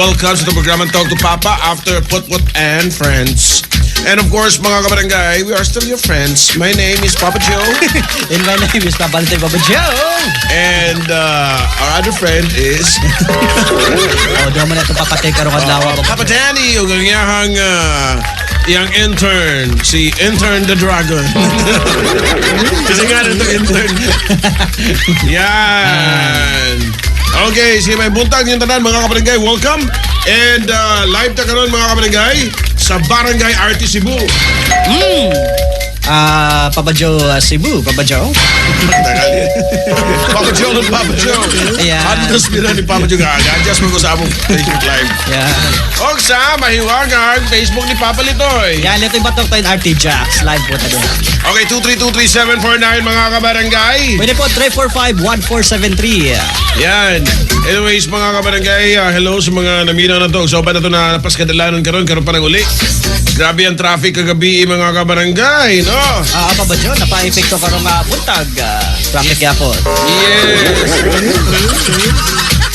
Welcome sa programa Talk to Papa after Put Put and Friends. And of course, mga kabarangay, we are still your friends. My name is Papa Joe. And my name is Papa Litoy, Papa Joe. And our other friend is Oh, di mo na ito papatay karong adlaw, Papa Papa Joe. Danny, ug ang iyahang iyang intern, si Intern the Dragon. Kasi nga rin itong intern. Yan. Okay, sige, may buntag yung tanan, mga kabarangay. Welcome. And live ta karon, mga kabarangay, sa Barangay RT Cebu. Ah, Papa Joe, Cebu, Papa Joe. Papa Joe ng Papa Joe. Ayan. Antos mira ni Papa Joe. Adjust mo ko sa among Facebook Live. Yan. Og sa mahiwagang Facebook ni Papa Litoy. Yan, ito yung batok tayo RT Jacks. Live po tayo. Okay, 2323749, mga kabarangay. Pwede po 345-1473. Yan. Anyways, mga kabarangay, hello sa mga naminaw na to. So, na to na napaskadalanon karon karon pa ng uli. Grabe ang traffic kagabi, mga kabarangay, no? Ah, Papa Joe, napa-epekto karong buntag. Traffic yapon. Yes.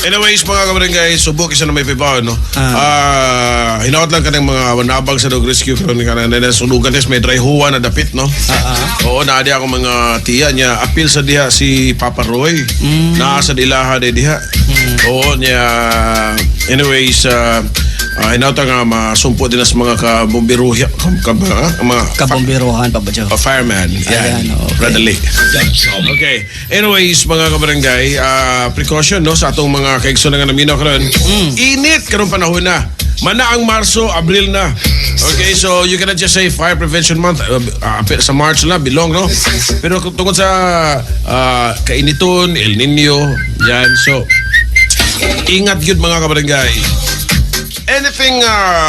Anyways, mga kabarangay, subok isa na may pibaw, no? Ah, hinaot lang kanang mga nabang sa dog rescue karon kanang na sunugan des may dry huwa na dapit, no? Oo, naa di ako mga tiya niya. Apil sa diha si Papa Roy. Naa sa dilaha di diha. Oo, niya. Anyways, hinaot nga masumpo din sa mga kabombiruhya, mga Kabombiruhan, Papa Joe. A fireman. Yan. Ayan, okay. Brother Lee. Okay. Anyways, mga kabarangay, precaution, no, sa atong mga kaigso na nga naminaw karon. Init karong panahon na. Mana ang Marso, Abril na. Okay, so you cannot just say Fire Prevention Month sa March na belong, no? Pero kung tungkol sa kainiton, El Nino, yan. So, ingat yun, mga kabarangay. Anything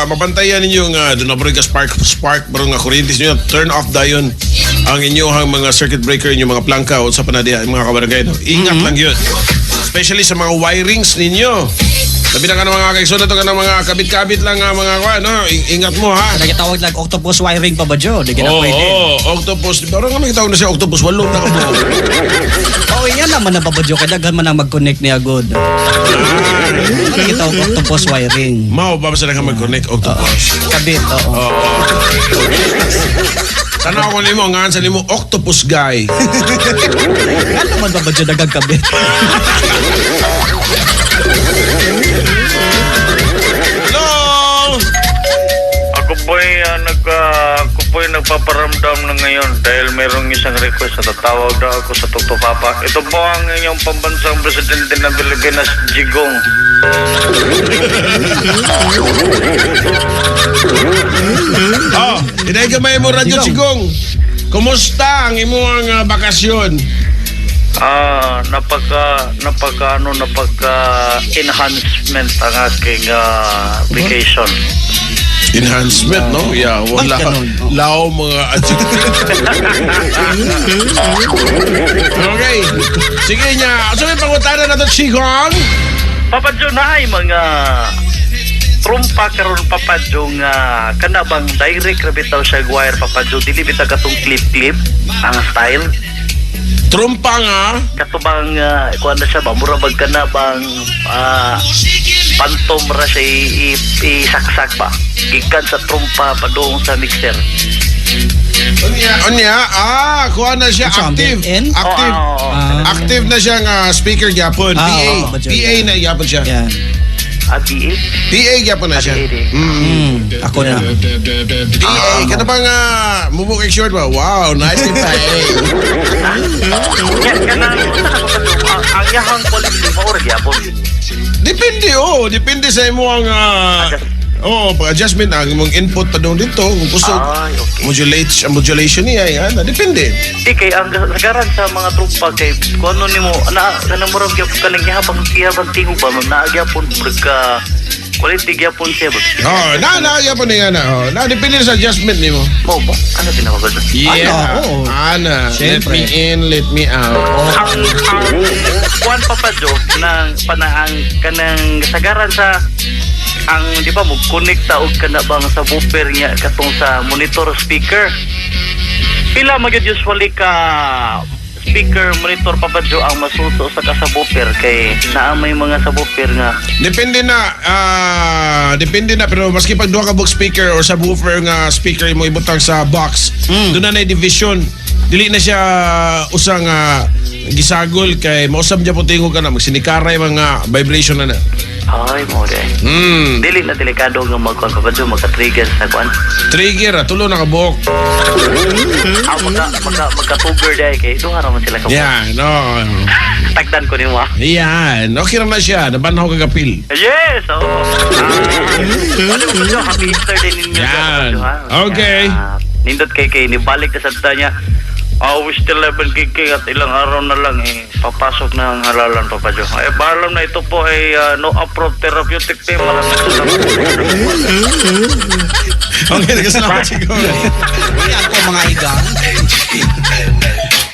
mabantayan ninyo nga doon na ka spark spark bro nga kuryente niyo, turn off dayon ang inyong mga circuit breaker, inyong mga plangka o sa panadiya, mga kabarangay, no? Ingat lang yun. Especially sa mga wirings ninyo. Labi na ka ng mga kaigsoon na to ka ng mga kabit-kabit lang nga mga kuan, no? Ingat mo ha. Nagitawag lang octopus wiring, Papa Joe. Di ka na Oo, pwede. oh, octopus. Parang nga magitawag na siya octopus, walo na ka buo. Oo, yan naman na, Papa Joe. Kaya daghan man ang mag-connect niya good. Nagitawag octopus wiring. Mao ba sa ka mag-connect octopus? Kabit, oo. Tanaw ko nimo, nga sa nimo octopus guy. Ano naman, Papa Joe, daghang kabit? Hello! Ako po'y nagpaparamdam na ngayon dahil mayroong isang request na tatawag daw ako sa Tukto Papa. Ito po ang inyong pambansang presidente ng Pilipinas, Jigong. Oh, inay gamay mo radyo, Chigong. Kumusta ang imong bakasyon? Ah, napaka napaka ano napaka enhancement ang aking vacation. Enhancement, no? Yeah, wala. Ba't ganun? Oh. Lao mga adjective. Okay. Sige niya. So may pangutana na to, Chigong? Papa Joe, na ay mga trumpa karon, Papa Joe, nga kana bang direct ra bitaw siya wire, Papa Joe, dili bitaw katong clip clip ang style? Trumpa nga. Kato bang kuan na siya ba, mura bag kana bang phantom ra siya isaksak ba gikan sa trumpa padung sa mixer? Unya, unya. Ah, kuha na siya. Ano siya, Active. built-in? Active. Oo, oo, oo. Ah. Active na siya nga speaker gyapon. Ah, PA. oo, Papa Joe. PA na gyapon siya. Yan. Ah, PA? PA gyapon na siya. PA din. Ako na. PA. Kada ba nga mubuk short ba? Wow, nice and PA. Yan, kanang ang iyahang quality mao ra gyapon? Depende, oh. Depende sa imo ang oh, pag-adjustment ang imong input pa doon dito kung kusog. Ay, okay. Modulate, ang modulation niya yan. Depende. Di kay ang sagaran sa mga trumpa kay kung ano nimo na kanang murag gyapon kanang gihabang gihabang tingog ba naa gyapon ka quality gyapon siya ba? Oh, na na gyapon niya na. Oh, na depende sa adjustment nimo. Mao ba ano tinawag ba? Yeah. Ano, oo. Ana, let Siyempre. me in, let me out. Ang kuan, Papa Joe, nang panaang kanang sagaran sa ang di ba mo connect ta og kana bang sa woofer niya katong sa monitor speaker, pila magyud usually ka speaker monitor, Papa Joe, ang masuso sa kasaboofer kay naa may mga subwoofer nga Depende na, depende na, pero maski pag duha ka box speaker or subwoofer nga speaker mo ibutang sa box, doon na na division. Dili na siya usang gisagol kay mausab niya po tingog ka na magsinikaray mga vibration na na. Ay, mo de. Dili na delikado nga magkuan, Papa Joe, magka-trigger sa kuan. Trigger, tulo na kabuok. Ah, magka-tuber dai kay duha ra man sila ka. Yan, no. Tagdan ko nimo ah. Yan, okay ra na siya, nabanhaw kagapil. Yes, oo. Ano, Papa Joe, happy Easter din ninyo. Yan. Papa Joe, ha? Okay. Ah, nindot kay nibalik na sa niya. Ah, we still haven't gig at ilang araw na lang eh, papasok na ang halalan, Papa Joe. Eh, paalam na ito po ay no approved therapeutic team. Maraming salamat. Okay, nagkasalamat siguro. Ayan po mga igang.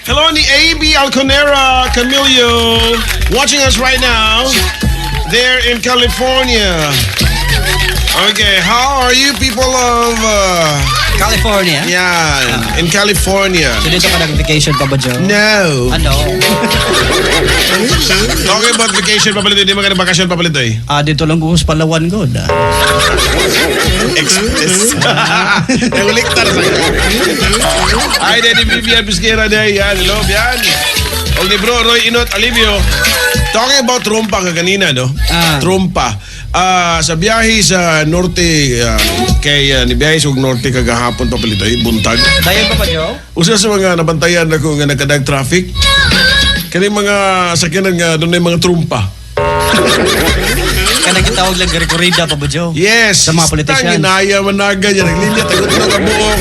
Hello ni AB Alconera Camillo watching us right now there in California. Okay, how are you people of California. yan, in California? So dito ka nag-vacation pa ba, Joe? No. Ano? Talking about vacation, papalito. Hindi maganda bakasyon, papalito eh. Ah, dito lang ko sa Palawan, God. Ah. Express. Naguliktar sa. Ay, Daddy Vivian Pisquera day. Yan, hello, yan. O ni bro, Roy Inot Alivio. Talking about trompa ka kanina, no? Ah. Trompa. Sa biyahe sa norte, kay ni biyahe sa norte kagahapon pa palito, eh, buntag. Dayon pa ba, Joe? Usa sa mga nabantayan ako nga nagkadag traffic. Kani mga sakyanan nga doon mga trumpa. Kanang gitawag lang rekorida pa ba, Joe? Yes. Sa mga politician. Tanginaya managa yan. Naglinya, tagot na kabuok.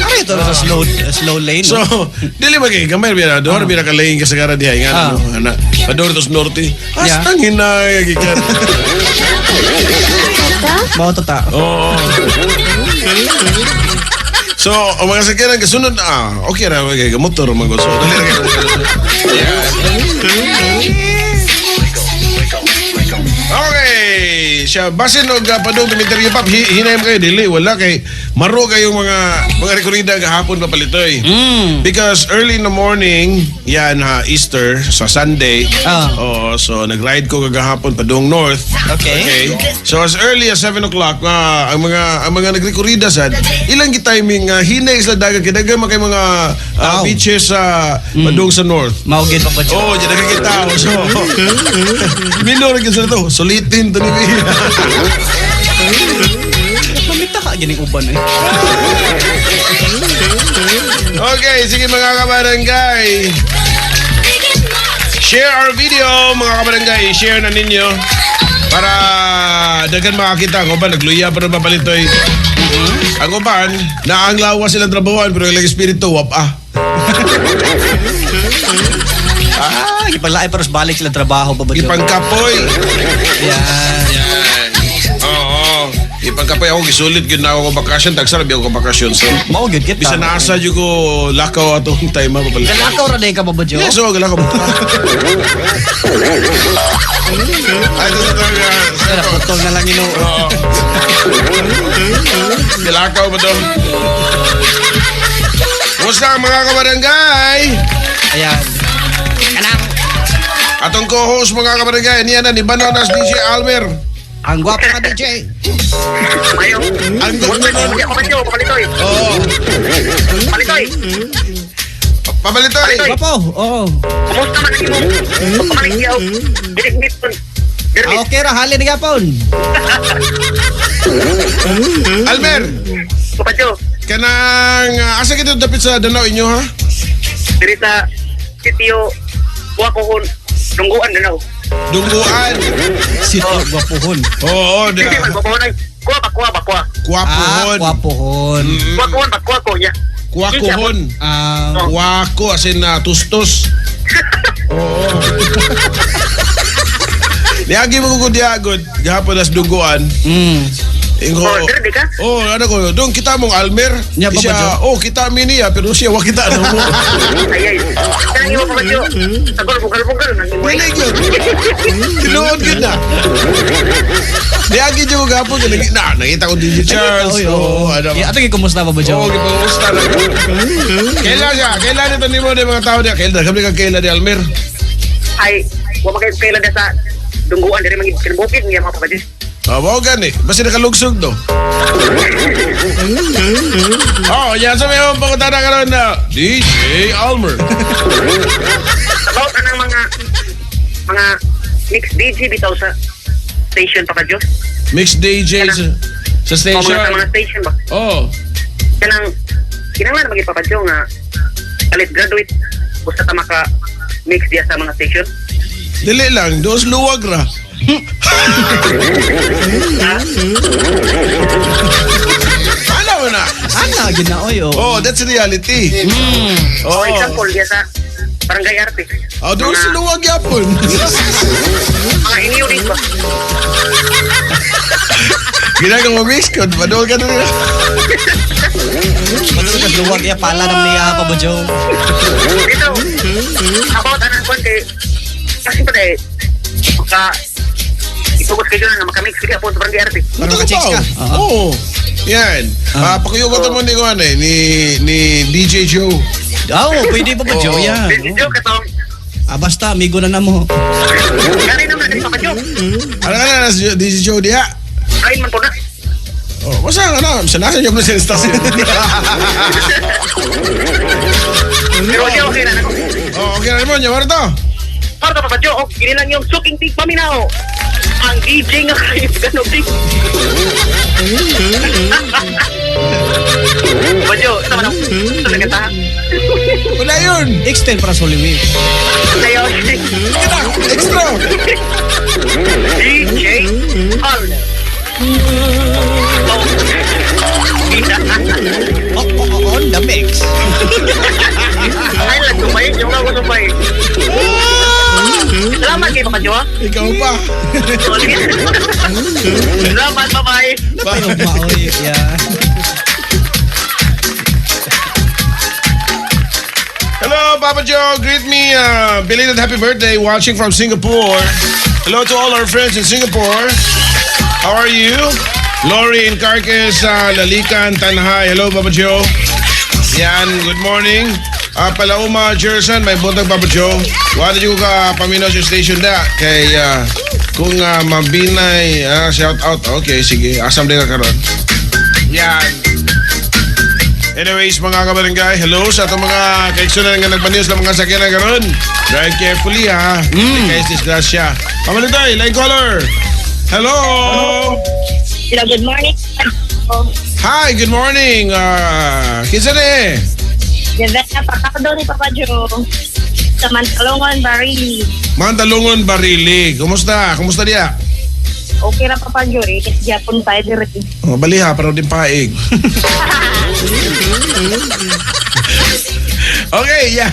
Ay, ito sa slow slow lane. So, No? dili ba kay gamay bira doon bira ka laing kasagara diha nga ano ana. Pador tos norte. Hasta hinaya gikan. Mao to ta. Oo. So, ang mga sakyanan kasunod okay ra kay motor man gud. So, dali ra kay. Okay, siya basin og padung cemetery pap hinay mo kayo dili wala kay maro kayong mga rekorida gahapon pa palitoy. Because early in the morning, yan ha, Easter sa Sunday. Oh, so nag-ride ko kagahapon padung north. Okay. So as early as 7 o'clock, ang mga nagrekorida sad, ilang gitiming hinay sila dagat kay daghan man kay mga Tao. beaches sa padung sa north. Mao gid pa ba, Joe? Oh, diyan nakikita ako. So, minor gyud sila to. Sulitin to ni Bia. Pamita ka gining uban eh. Okay, sige mga kabarangay. Share our video mga kabarangay. Share na ninyo para daghan makakita. Ang uban, nagluya pa na papalitoy. Ang uban, naang lawa silang trabahoan pero ilang espiritu, wap ah. Ah, gipalain pero balik sila trabaho pa ba, Joe? Ipangkapoy. Yan. Yan. Oo. Ipangkapoy ako, gisulit yun na ako bakasyon. Tagsarap ako bakasyon. So, Mao gid kita. bisan asa jud ko lakaw atong time papalit. Galakaw ra day ka pa ba, Joe? Yes, oo, galakaw. Ay, ito. Kaya putol na lang ino. Oo. Galakaw ba to? Kumusta mga kabarangay? Ayan. Kanang Atong co-host mga kabarangay, niya na ni Bananas DJ Almer. ang gwapo ka DJ. Ayo. Ang gwapo nun. Papalitoy, papalitoy. Oo. Palitoy. Pabalitoy. Gwapo. Oo. Kumusta man ang imong pamaligyaw? Dirigmit pun. Ah, okay ra halin ni gapon. Almer, Papadyo, kanang asa kita dapit sa Danau inyo ha? diri sa sitio Buwakohon, Dungguan Danau. Dungguan. Sitio gwapohon. Oo, di Dili man Buwakohon ay kuha ba kuha ba kuha. Kwapuhon. Ah, gwapohon. Buwakohon ba kuha ko ya. Kwakuhon. Ah, Kwako as in tustos. Oo. Niagi mo ko diagod gahapon as dungguan. Ingo. Oh, diri di ka? Oh, ano ko, dong kita mong Almer. Nya ba ba, Siya, oh, kita mi niya pero siya wa kita ano mo. Ay ay. Kanang imo papadyo. Sagol bugal-bugal nang imo. Dili gyud. Tinuod gyud na. Niagi Nag-agi dyan ko gapon. Na, nakita ko DJ Charles. Oy, Oo, oo. ano ba? Yeah, ato kumusta, Papa Joe? Oo, gipangumusta na. Kailan siya? Kailan ito ni mo ni mga tao niya? Kailan? Kami kang kailan ni Almer? Ay, wa man kayo kailan sa dungguan diri mga kinbukid niya mga Papa Joe. Oh, mao gani. Basta nakalugsog do. Oh, yan sa may pangutana karon na DJ Almer. About anang mga mixed DJ bitaw sa station, Papa Joe. Mixed DJ sa O station. mga sa mga station ba? Oh. Kanang kinahanglan magid, Papa Joe, nga alit graduate basta ta maka mix diya sa mga station. Dili lang, dos luwag ra. Ano mo na? Ana, ginaoy, oh. Oh, that's reality. For Oh. example, diya sa Barangay RP. Oh, doon sa luwag yapon. Mga inyo din ba? Ginagawa mo mix code, padol ka na nila. Padul ka luwag, ya, pala naman niya, Papa Joe. Dito, about anang kwan kay kasi pa dahil maka itugos kayo na makamix kaya po sa Barangay RP. Para maka-chicks ka. Oo. Oo. Yan. Ah, pakiyugot mo ni kuan eh, ni DJ Joe. Oo, pwede, Papa Joe, Oo. yan. Medyo joke katong Ah, basta, amigo na na mo. gani naman na Papa Joe. Ano ka na, si DJ Joe diha? Ayun man po na. Oh, basta ano, sa nasa niyo sa istasyon. Pero okay, okay na. Oh, okay na mo, niya to. Para Papa Joe, oh, gini lang yung suking tig paminaw. Ang DJ nga kayo gano'n tig. Papa Joe, ito man ang ito na kanta. Wala yun. Extend para sa Holy Week. Sayo, Sige na, extra. DJ Arnold. Oh. Oh, on the mix. Ay, lang sumay. Yung ako sumay. Salamat kay Papa Joe. ah. Ikaw pa. Salamat, bye-bye. Napayog ba, oy. Yeah. Hello, Papa Joe. Greet me. Belated happy birthday. Watching from Singapore. Hello to all our friends in Singapore. How are you? Lori in Carques, Lalican, Tanhay. Hello, Papa Joe. Yan, good morning. Palauma, Jerson, may buntag, Papa Joe. Wala ko ka paminaw sa station da. Kay, kung mabinay, shout out. Okay, sige. Asam din ka karon. Yan. Anyways, mga kabarangay, hello sa atong mga kaiksunan nga nagpanews ng mga sakyanan karon. Drive carefully ha. Mm. Kay disgrasya. Pamalitoy, line caller. Hello. Hello, good morning. Hi, good morning. Kinsa ni? Jevena Pakado ni Papa Joe. Sa Mantalongon, Barili. Mantalungon Barili. Kumusta? Kumusta diya? Okay ra, Papa Joe eh. Kasi Japon tayo dire. Oh, baliha pero din paig. Okay, yeah.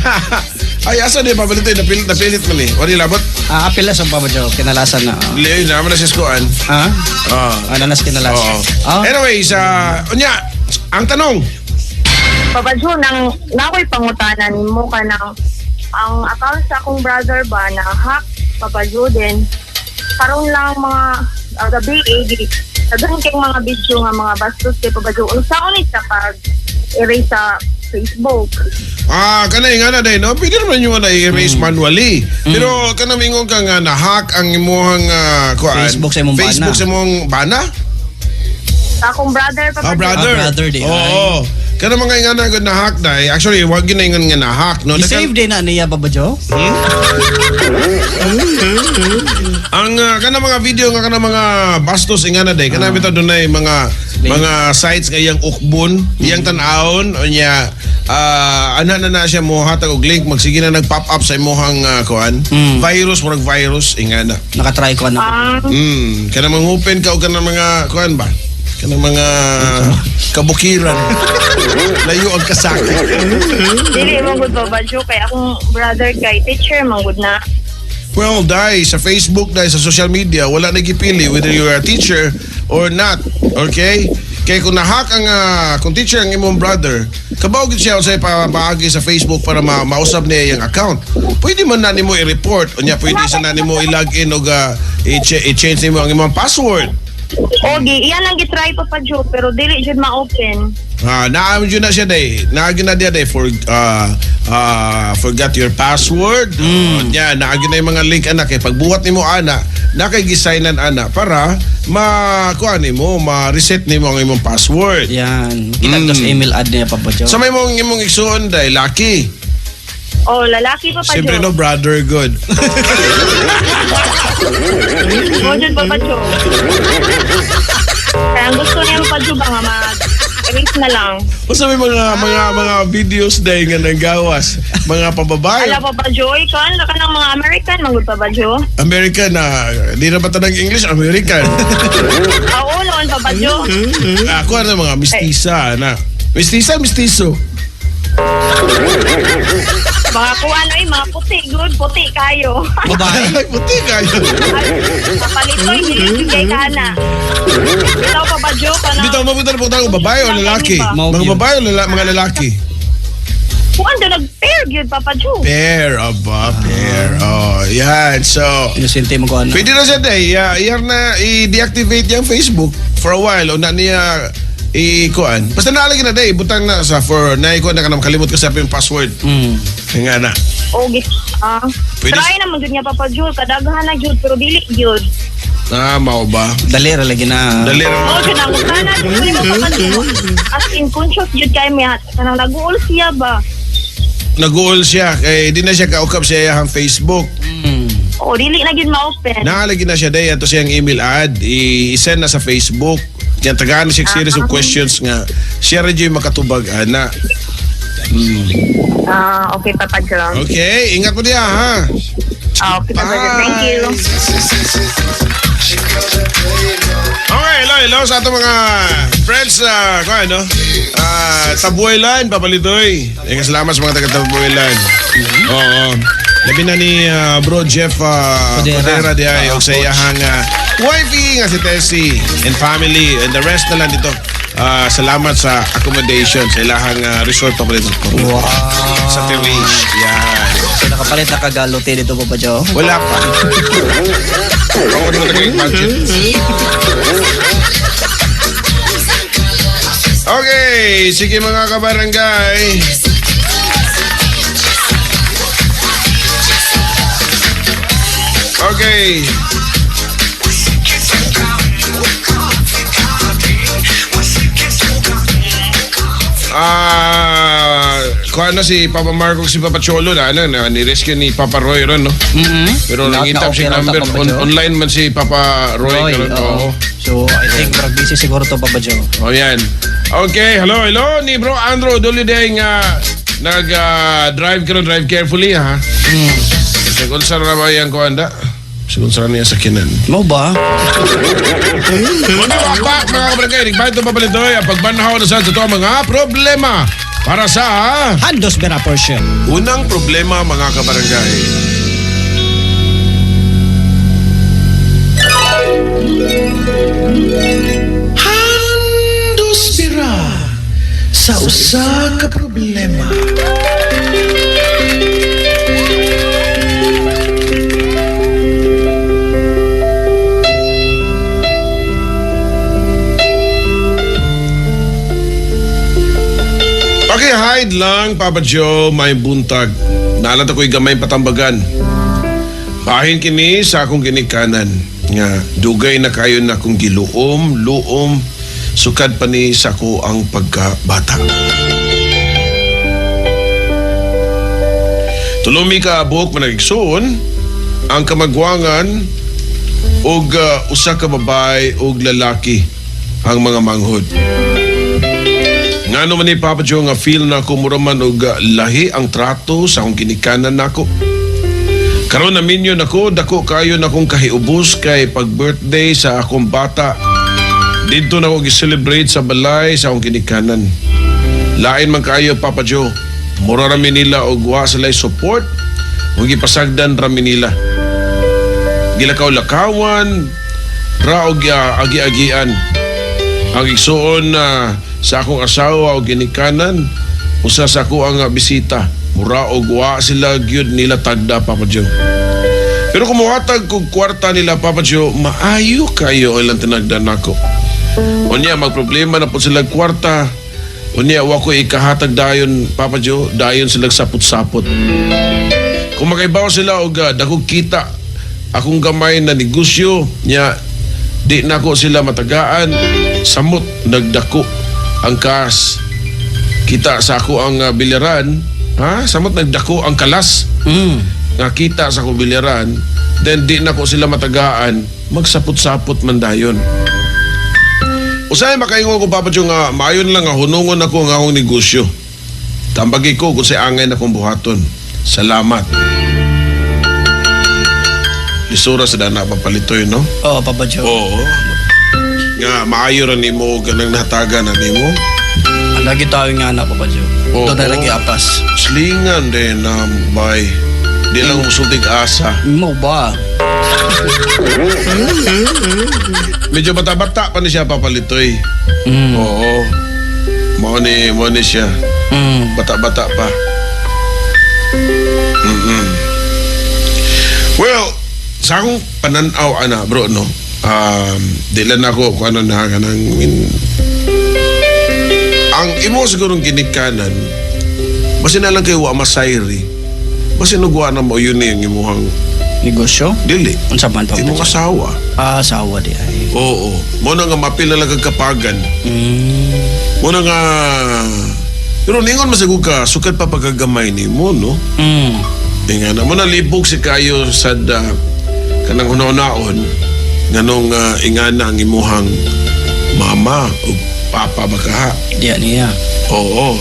Ay, asa ni pamalitoy napilit napilit man ni. Wala labot. Ah, apel sa Papa Joe. Kinalasan na. Ah. Liyo na man na siya skuan. Ha? Ah. Ah, nanas kinalasan. Oo. Ah, Anyways, unya, ang tanong, Papa Joe, nang nakoy pangutana nimo ka ng ang account sa akong brother ba na hack, Papa Joe, din. Karon lang mga gabi eh, daghan kay mga video nga mga bastos kay Papa Joe. Unsa ni sa pag erase sa Facebook? Ah, kanay nga na day, no? Pwede naman yung na i-erase manually. Pero kanang ingon ka nga na-hack ang imuhang kuan. Facebook sa imong bana. Facebook sa imong bana? Sa akong brother, Papa Ah, Joe. brother. Ah, brother, di ay. Oo. Kanang mga nga na gud na-hack day. Actually, wag gyud na ingon nga na-hack, no? I-save din na niya, Papa Joe? Ang kanang mga video nga kanang mga bastos nga na day, kanang bitaw dunay mga sites nga iyang ukbon, iyang tan-awon unya ana na na siya mo hatag og link magsige na nag-pop up sa imong kuan. Virus, murag virus ingana. Nakatry ko na. Ah, Kanang mangopen ka og kanang mga kuan ba? Kanang mga kabukiran. Layo ang kasakit. Dili mo good, Papa Joe, kay akong brother kay teacher man good na. Well, dai sa Facebook, dai sa social media, wala na gipili whether you're a teacher or not. Okay? Kay kung nahack ang kung teacher ang imong brother, kabaw gid siya unsay paagi sa Facebook para mausab niya iyang account. Pwede man na nimo i-report unya pwede sa na nimo i-log in og i-change nimo ang imong password. Ogi, iyan ang gitry, Papa Joe, pero dili jud ma-open. Ah, naa jud na siya day. Naa gyud na diya day for forgot your password. Mm. Yeah, naa gyud na yung mga link anak kay pagbuhat nimo ana, na kay gisignan ana para ma kuan nimo, ma-reset nimo ang imong password. Yan. Kita to sa email ad niya, Papa Joe. Sa may mong imong igsuon day, laki. Oh, lalaki, Papa Siyempre Joe. no brother good. O, jud, Papa Joe. Kaya ang gusto niya, Papa Joe, ba nga mag-erase na lang. Basta may mga videos day nga nanggawas, mga pababae. Ala, Papa Joe, ikaw, ano ka ng mga American, manggod, Papa Joe? American na, di na ba tanang English? American. Oo, noon, Papa Joe. Ako ano mga mistisa na. Mistisa, mistiso. Mga kuan ay mga puti, good, puti kayo. Babae. Ay, puti kayo. Kapalitoy, dili kay kana. Bitaw, Papa Joe, kana. Bitaw mabutan po tayo babae o lalaki? Mau Mga yun. babae o mga lalaki? Kuan do nag-pair gyud, Papa Joe. Pair, aba, pair. Oh, yan. So, Inosente mo ko ano. pwede na siya day. Iyar na i-deactivate yung Facebook for a while. O na niya i-kuan. Basta naalagi na day. Butang na sa for na ikuan na ka na makalimot ka sa yung password. Nga na. O git ah. Pwede- Try naman gyud niya, Papa Joe, kadaghan na gyud pero dili gyud. Ah, mao ba? Dali ra lagi na. Dali ra. O gyud ang kana gyud mo, Papa Joe. As in conscious gyud kay mi kanang naguol siya ba. Nag-uol siya. Kay di na siya kaukap sa iyang Facebook. O dili na gyud ma-open. Naalagi na siya day ato siyang email ad i-send na sa Facebook. Yan tagaan siya series of questions nga siya ra jud makatubag ana. Ah, okay, Papa Joe. Okay, ingat mo diya ha. Ah, okay, Papa Joe. Thank you. Okay, hello, hello sa atong mga friends sa uh, ano? Ah, Tabuelan, Papalitoy. Eh, salamat sa mga taga Tabuelan. Oo. Labi na ni Bro Jeff Codera. Codera di ay Ah, og sa coach. iyahang wifey nga si Tessie and family and the rest na lang dito. Ah, salamat sa accommodation sa ilahang resort Papalitoy. Wow. Sa Tirish. Yan. So nakapalit na kagalote dito, Papa Joe. Wala pa. Ako naman nag-budget. Okay, sige mga kabarangay. Okay. Ah, kuha na si Papa Marco si Papa Cholo na ano na ni-rescue ni Papa Roy ron no. Pero Lahat nangitap na okay siya raw number sa Papa Joe. online man si Papa Roy, Roy, karon. oo. Oo. So, I think parang busy siguro to, Papa Joe. Oh, yan. Okay, hello, hello ni Bro Andrew Doliday nga nag drive karon, drive carefully ha. Segun sa na ba yan ko anda? Segun sa niya sakinan. Mo ba? Ano ba mga kabarangay, nagbayad ito papalitoy ang pagbanhaw na sa ito ang mga problema para sa Handos Vera Porsche. unang problema mga kabarangay. Handos bira sa usa ka problema. Paki-hide lang, Papa Joe, may buntag. Naalat ako'y gamay patambagan. Pahin kini sa akong ginikanan. Nga, dugay na kayo na akong giluom, luom, sukad pa ni sa ako ang pagkabata. Tulumi ka buhok managigsoon, ang kamagwangan og usa ka babae og lalaki ang mga manghod. Ngano man ni Papa Joe nga feel na ako mura man og lahi ang trato sa akong ginikanan nako. Karon na minyo nako dako kayo na akong kahiubos kay pag birthday sa akong bata. Didto na ako gi-celebrate sa balay sa akong ginikanan. Lain man kayo Papa Joe. Mura ra mi nila og wa sila'y support ug gipasagdan ra mi nila. Gilakaw-lakawan ra og agi-agian. Ang igsuon na sa akong asawa o ginikanan, usa sa ako ang bisita. Mura og wa sila gyud nila tagda Papa Joe. Pero kung muhatag kog kwarta nila, Papa Joe, maayo kayo ang ilang tinagdan nako. Unya, magproblema na po sila kwarta. Unya, wa ko ikahatag dayon, Papa Joe, dayon sila sapot-sapot. Kung makaibaw sila og dakog kita akong gamay na negosyo, nya di nako sila matagaan, samot nagdako ang kas. Kita sa ako ang bilyaran, ha? Samot nagdako ang kalas nga kita sa akong bilyaran, then di nako sila matagaan, magsapot-sapot man dayon. Usahay makaingon ko, Papa Joe, nga maayon lang nga hunungon ako ang akong negosyo. Tambagi ko kung sa angay na kong buhaton. Salamat. Lisura sa dana papalitoy, no? Oo, Papa Joe. Oo. Nga maayo ra nimo ganang nahatagan na nimo. Ang lagi tayo nga na, Papa Joe. Oo. Doon na lagi apas. Slingan din bay. Di lang musultig asa. Mo ba? Medyo bata-bata pa ni siya papalitoy. Oo. Mao ni siya. Bata-bata pa. Well, sa akong pananaw ana bro no. Di lang ako kung ano na kanang ang imo sigurong ginikanan basin na lang kayo wa masayri. Basin ug wa na mo yun yung imuhang Negosyo? dili. Unsa man, Papa Imong Joe? asawa. Ah, asawa di ay. Oo. Mo na nga mapil na lang kag kapagan. Mo na nga pero ningon masagug ka sukad pa pagkagamay nimo no. Nga na mo na libog si kayo sa da, kanang hunaon nganong ingana ang imuhang mama o papa baka. Diya niya. Oo.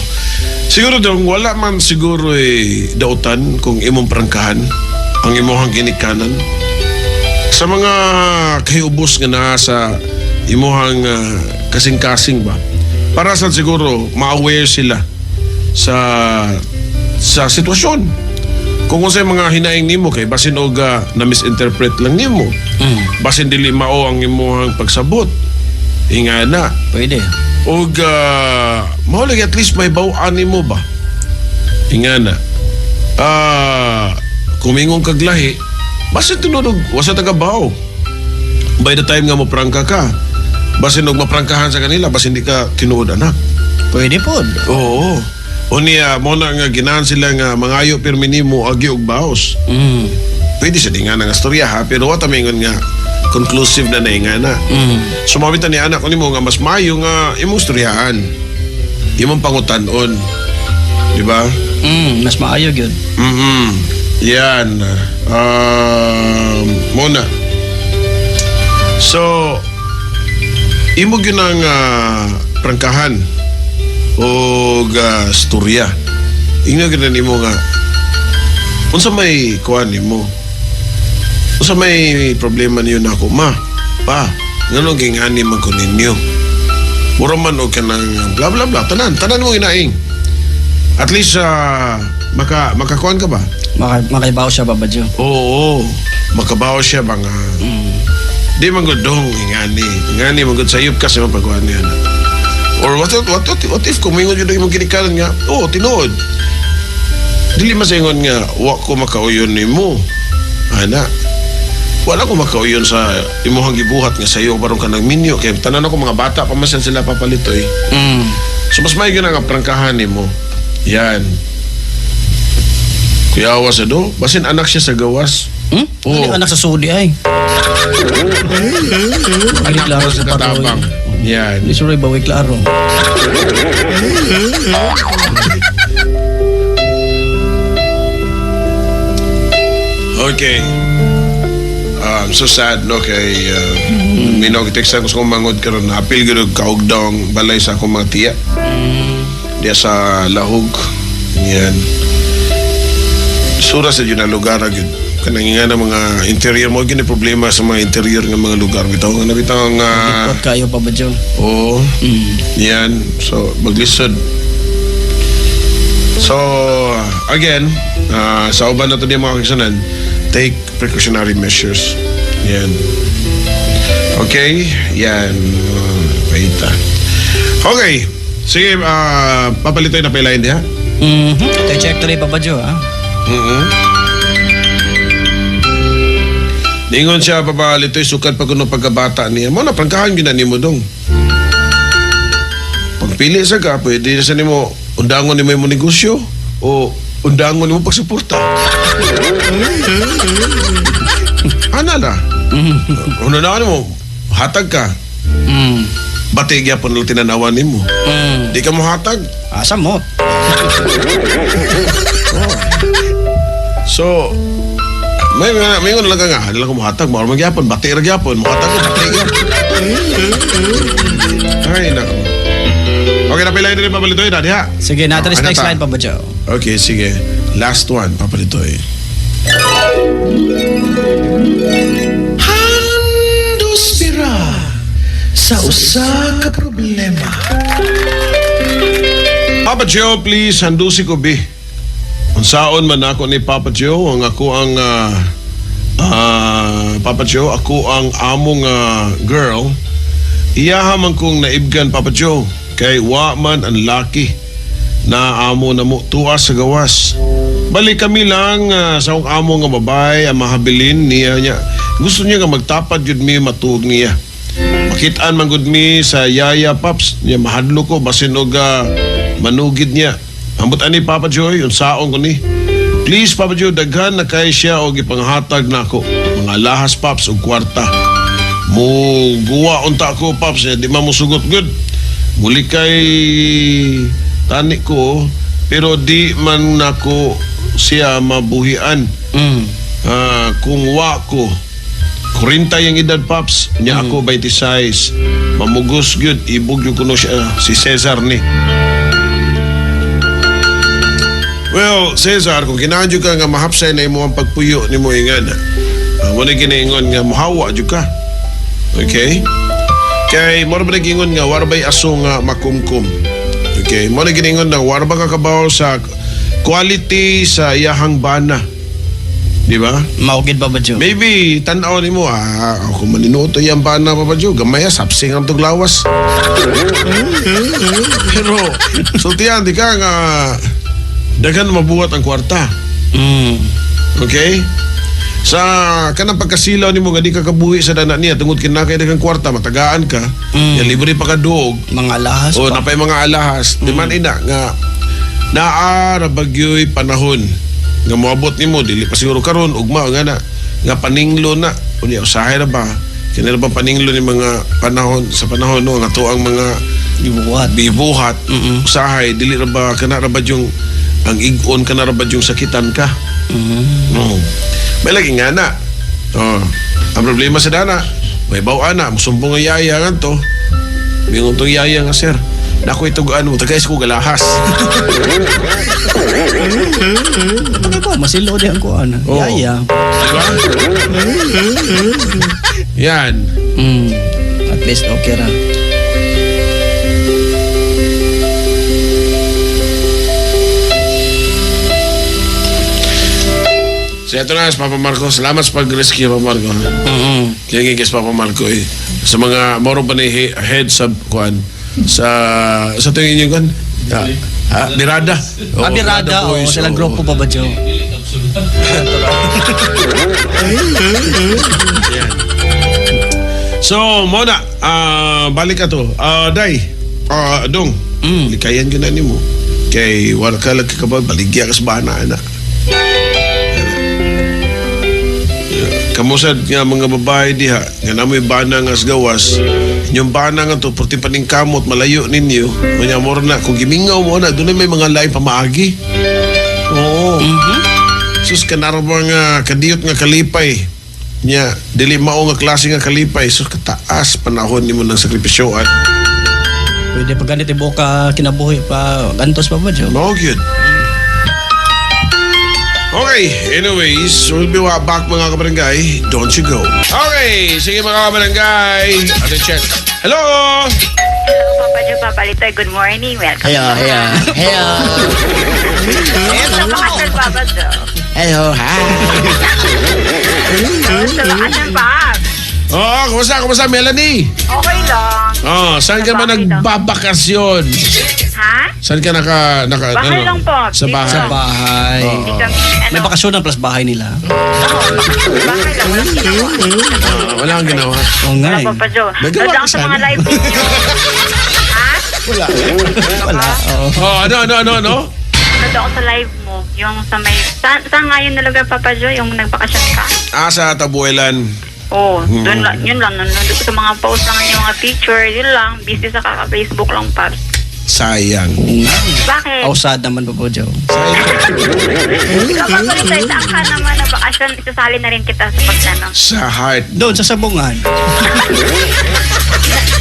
Siguro dong wala man siguro eh, dautan kung imong prangkahan ang imuhang ginikanan. Sa mga kahiubos nga naa sa imuhang kasing-kasing ba. Para sa siguro ma-aware sila sa sitwasyon. Kung unsay mga hinaing nimo kay basin og na misinterpret lang nimo. Basin dili mao ang imuhang pagsabot. Ingana. Pwede. Og mao lagi at least may bawaan nimo ba? Ingana. Kumingon kag lahi, basin tinuod og wasa tagabaw. By the time nga mo prangka ka, basin og maprangkahan sa kanila, basin di ka tinuod anak. Pwede po. Oo. O niya, mo na nga ginahan sila nga mangayo pirmi nimo agi og baos. Pwede sa di nga nga storya ha, pero wa ta mingon nga conclusive na na nga na. Sumabit ni anak ko nimo nga mas maayo nga imong storyahan. Imong pangutan-on. Di ba? Mas maayo gyud. Yan. Muna. So, imo gyud ang prangkahan og storya. Ingno gyud na nimo nga unsa may kuan nimo? Unsa may problema niyo nako, ma? Pa, nganong gingani man ko ninyo? Mura man og kanang bla bla bla tanan, tanan mo ginaing. At least makakuan ka ba? Makaibaw siya, Papa Joe. Oo, makabaw siya mga di man gud dong ingani. Ingani man gud sayop ka sa imong pagkuan niya. Or what if kung mingon jud ang imong ginikanan nga, oo, tinuod. Dili masingon nga wa ko makauyon nimo. Ana. Wala ko makauyon sa imuhang gibuhat nga sayo barong ka nagminyo kay tanan ako mga bata pa man sila papalitoy. So mas may nga prangkahan nimo. Yan. Kuya awa sa do, basin anak siya sa gawas. Oo. Oo. Anak sa sudi ay. Anak klaro sa katabang. Yan. Di suroy bawi klaro. Okay. I'm so sad no kay minaw text ko sa akong mangod karon na apil gyud og kaog daw ang balay sa akong mga tiya. Diya sa Lahug. Yan. Sura sa yun na lugar gyud. Kanang nga na mga interior mo gyud ni problema sa mga interior nga mga lugar bitaw nga bitaw nga Likot kayo Papa Joe. Oo. Yan. So, maglisod. So, again, sa uban na to niya mga kaisanan, take precautionary measures. Yan. Okay? Yan. Paita. Okay. Sige, papalitoy na pailain diha. Tayo check tuloy Papa Joe ha. Ningon siya, Papa Litoy, sukad pa kuno pagkabata niya. Mo na, prangkahan yun na nimo dong. Pagpili sa ka, pwede sa nimo, undangon nimo imong negosyo o undangon nimo pagsuporta. Ana na. Una na mo, hatag ka. Bati gyapon lang tinanawan nimo. Di ka mo hatag. Asa mo? So, may nga lang ka nga, hindi lang ko muhatag, mawala man gyapon, bati ra gyapon, muhatag ko, bati gyapon. Ay, nako. Okay, napilay na rin papalitoy na, diha. Sige, natin Oh, is ano next ta? line, Papa Joe. Okay, sige. Last one, papalitoy. Handos bira sa usa ka problema. Papa Joe, please, handusi ko, bi. Unsaon man ako ni Papa Joe, ang ako ang Papa Joe, ako ang among girl. Iyaha man kong naibgan, Papa Joe, kay wa man ang laki na amo na mo tuwa sa gawas. Bali kami lang sa akong amo nga babae ang mahabilin niya niya. Gusto niya nga magtapad yun mi matuog niya. Makitaan man gud mi sa Yaya Paps niya mahadlo ko basin og manugid niya. Ambot ani Papa Joy unsaon ko ni. Please Papa Joy daghan na kay siya og ipanghatag nako. Mga lahas Paps og kwarta. Mo guwa unta ko Paps eh, di man mosugot gud. Muli kay tani ko pero di man nako siya mabuhian. Ah, kung wa ko 40 yung edad paps nya ako 26 mamugos gyud ibog gyud kuno siya si Cesar ni. Well, Cesar, kung kinahanglan jud ka nga mahapsay na imo ang pagpuyo nimo ingan. Mo na ginaingon nga mohawa jud ka. Okay? Kay mo ra ba nag-ingon nga wara bay aso nga makumkum. Okay, mo na ginaingon nga wara ba ka kabaw sa quality sa iyahang bana. Di ba? Maugid, Papa Joe. Maybe tan-aw nimo ako maninuto yang bana Papa Joe, gamay sapsing ang tuglawas. Pero sultihan di ka nga daghan mabuhat ang kwarta. Okay? Sa kanang pagkasilaw nimo nga di ka kabuhi sa dana niya tungod kinakay daghang kwarta matagaan ka, ya libre pa ka duog. Mga alahas O pa. napay mga alahas, di man ina nga naa ra bagyoy panahon nga moabot nimo dili pa siguro karon ugma nga na nga paninglo na unya usahay ra ba kini ra ba paninglo ni mga panahon sa panahon no nga tuang mga Gibuhat. bibuhat usahay dili ra ba kana ra ba yung ang ig-on kana ra ba yung sakitan ka. No. May lagi nga na. Oh. Ang problema sa dana, may bawa na, musumbong ang yaya nga to. Bingon tong yaya nga sir. Nako itugaan mo, tagay ko galahas. Ano ba? Masilo di ang kuan. Oo. Yaya. Diba? Yan. At least okay ra. So ito na, si Papa Marco. Salamat sa pag-rescue, Papa Marco. Kaya nga guys, Papa Marco eh. Sa mga moro pa ni head sa kuan sa tingin niyo kuan? Ha? Birada. Oo, Ah, Birada, oo, Boys, silang oo. grupo Papa Joe. Yan. So, muna, balik ato. Day, dong, likayan ko na nimo. Kay wala ka lagi ka ba, baligya ka sa bana, ana. Kamusad nga mga babae diha, nga namoy bana nga sa gawas, inyong bana nga to, purti paningkamot, malayo ninyo, manya mo na, kung gimingaw mo na, doon may mga lain pamaagi. Oo. Sus, kanaro ba nga kadiyot nga kalipay? Nya, dili mao nga klase nga kalipay. Sus, kataas panahon nimo ng sakripisyoan. Pwede pa ganit ibuka kinabuhi pa gantos Papa Joe. Mao gyud. Okay, anyways, we'll be right back mga kabarangay. Don't you go. Okay, sige mga kabarangay. Ate check. Hello! Hello, Papa Joe, Papa Litoy. Good morning. Welcome. Hello, hello, hello, Sa bakasyon, Papa Joe. hello, hi. Sa bakasyon, Pap. Oo, kumusta? Kumusta, Melanie? Okay lang. lang. Oh, saan ka Sa ba bahay lang. nagbabakasyon? Ha? Saan ka naka Bahay ano? lang po. Sa Dito bahay. Sa bahay. Hindi kami, ano, May bakasyon na plus bahay nila. Oo, bahay lang. Walang ginawa. Ah, wala kang ginawa. Oo nga Wala eh. Papa Joe. Nagawa Nagawa ka ako sa sana. mga live video. Ha? Wala. Wala. Oo. Oh, ano? Nanood ako sa live mo. Yung sa may... Saan nga yun na lugar, Papa Joe? Yung nagbakasyon ka? Ah, sa Tabuelan. Oo, oh, doon lang, yun lang. Nanonood ko sa mga post lang yung mga picture. Yun lang. Busy sa kaka-Facebook lang, Paps. Sayang. Oo nga eh. Bakit? Ausad naman, Papa Joe. Sayang. Ikaw, Papa Litoy, saan ka naman na bakasyon? Isasali na rin kita sa pagtanong. Sa heart. Doon sa sabungan.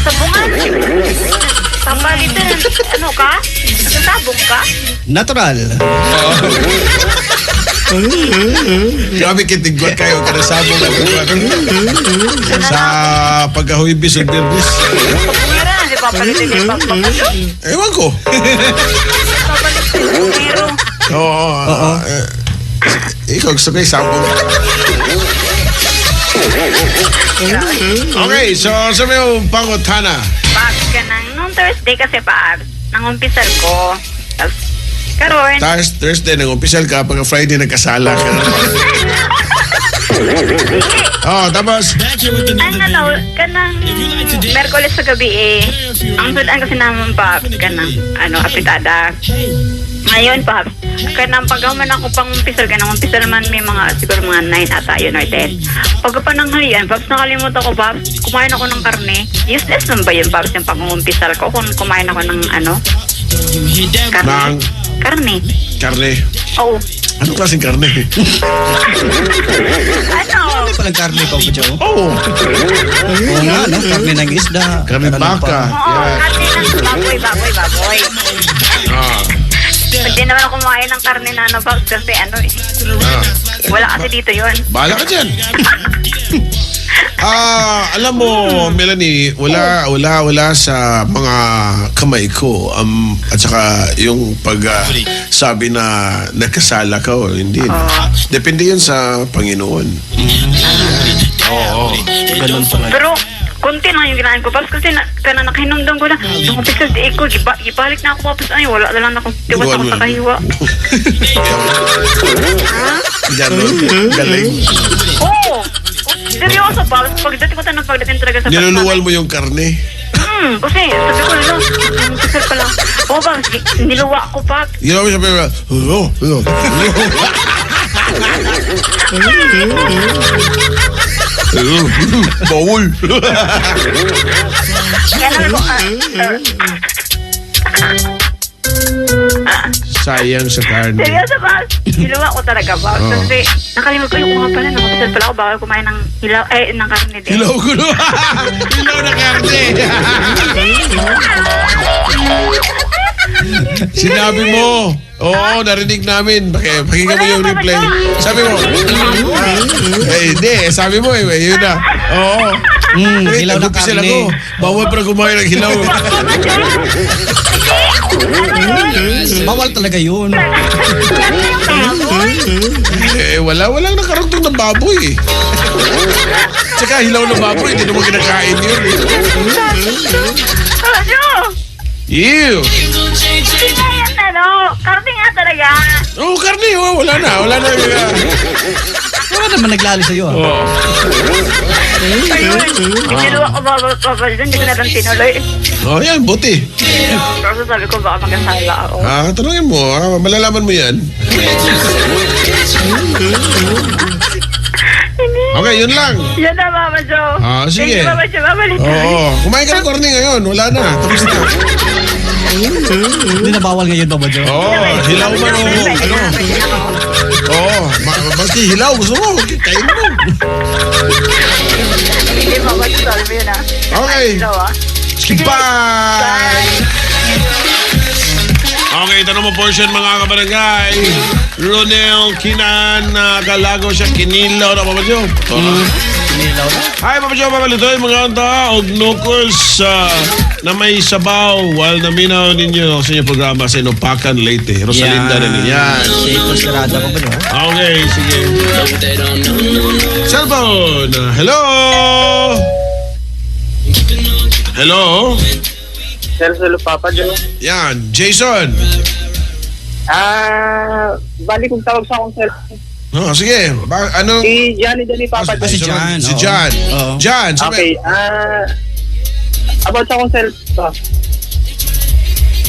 Sabungan? Papa Litoy, ano ka? Nagsasabong ka? Natural. Grabe kitigwat kayo kada sabong na tigwat. Sa pagkahuibis o birbis. Sabungera na si Papa Litoy kay Papa Joe. Ewan ko. Papa Litoy, sabungero. Oo. Oo. Ikaw gusto ko yung sabong. Okay, so sa may pangutana. Pag ka nang, nung Thursday kasi pa, nangumpisal ko. Tapos, karon, Thursday, nang official ka, pagka Friday, nagkasala ka. Oh, tapos, ang ano, kanang Merkules sa gabi eh. Ang sudan kasi naman pa, kanang, ano, apitada. Ngayon pa, kanang pag man ako pang umpisal, kanang umpisal man may mga, siguro mga 9 ata yun or 10. Pagka pananghalian, Paps, nakalimutan ko, Paps, kumain ako ng karne. Useless man ba yun, Paps, yung pag-umpisal ko kung kumain ako ng ano? Karne. Ng? Karne. Karne. Oo. Anong klaseng karne? Ano? Ano palang karne, Papa Joe? Oo. Oo nga, no? Karne ng isda. Karne Karne baka. Oo, Yeah. karne ng baboy, baboy, baboy. Ah. Hindi naman ako kumain ng karne na ano, Paps, kasi ano eh. Ah. Wala kasi dito yun. Bahala ka dyan. Ah, alam mo, Melanie, wala sa mga kamay ko at saka yung pag sabi na nakasala ka o hindi. Depende yun sa Panginoon. Oo. Ganun pala. Pero, konti lang yung ginain ko, Paps, kasi na, kana nakahinumdum ko na, nung umpisa di ko, gibalik na ako, Paps, ay, wala na lang ako, tiwas ako sa kahiwa. Ganon. Galing. Oo! Seryoso, Paps, pagdating ko tanong pagdating talaga sa Niluluwal mo yung karne. Kasi, sabi ko, ano, umpisa pa lang. Oo, Paps, niluwa ko, Paps. Ginawa mo siya pero, oh, oh, oh. Bawal. Kaya naman ko, Sayang sa karne. Seryoso, Paps. Niluwa ko talaga, Paps. Oo. Kasi, nakalimot ko yung nga pala, nakapisal pala ako, bawal kumain ng hilaw, eh, ng karne din. Hilaw ko no. Hilaw na karne. Sinabi mo. Oo, narinig namin. Pakinggan mo yung replay. Sabi mo. Eh, hindi. Sabi mo, eh, yun na. Oo. Eh, Hilaw na nag-umpisal karne. ako. Bawal pala kumain ng hilaw. Bawal talaga yun. Eh, wala. Walang nakarugtong ng baboy eh. Tsaka hilaw ng baboy, hindi naman kinakain yun eh. Ano? Ew! Hindi nga yan, ano? Karne nga talaga. Oo, oh, karne. Oh, wala na. Wala na. Wala naman naglali sa'yo. Ah. Oo. Ayun. Niluwa ko, Papa, hindi ko na lang tinuloy. Oh, yan. Buti. Pero sabi ko, baka magkasala ako. Ah, tanungin mo. Ah, malalaman mo yan. Okay, yun lang. Yan na, Mama Joe. Ah, sige. Thank you, Mama Joe. Babalik. Oo. Kumain ka ng karne ngayon. Wala na. Tapos na. Hindi na bawal ngayon, Papa Joe. Oo. Hilaw man o ano. Oo. Basta hilaw. Gusto mo. Kain mo. Hindi, Mama Joe. Sabi mo yun, ah. Okay. Ito, ah. Bye! Okay, tanong mo portion mga kabarangay. Ronel Kinan, Kalago siya, kinilaw na Papa Joe. Kinilaw na. Hi, Papa Joe, Papa Lutoy, mga anta, og nukos na may sabaw while naminaw ninyo sa inyong programa sa Inupakan, Leyte. Rosalinda na Yan. Si Konsiderada, Papa Joe. Okay, sige. Cellphone. Hello! Hello? Hello, hello, Papa Joe. Yan, Jason. Balik kong tawag sa akong cellphone. Oh, sige. Ba, ano? Si Johnny Johnny, Papa Joe. Si John, Si oo. John. Oo. John, sabi, Okay, about sa akong cellphone.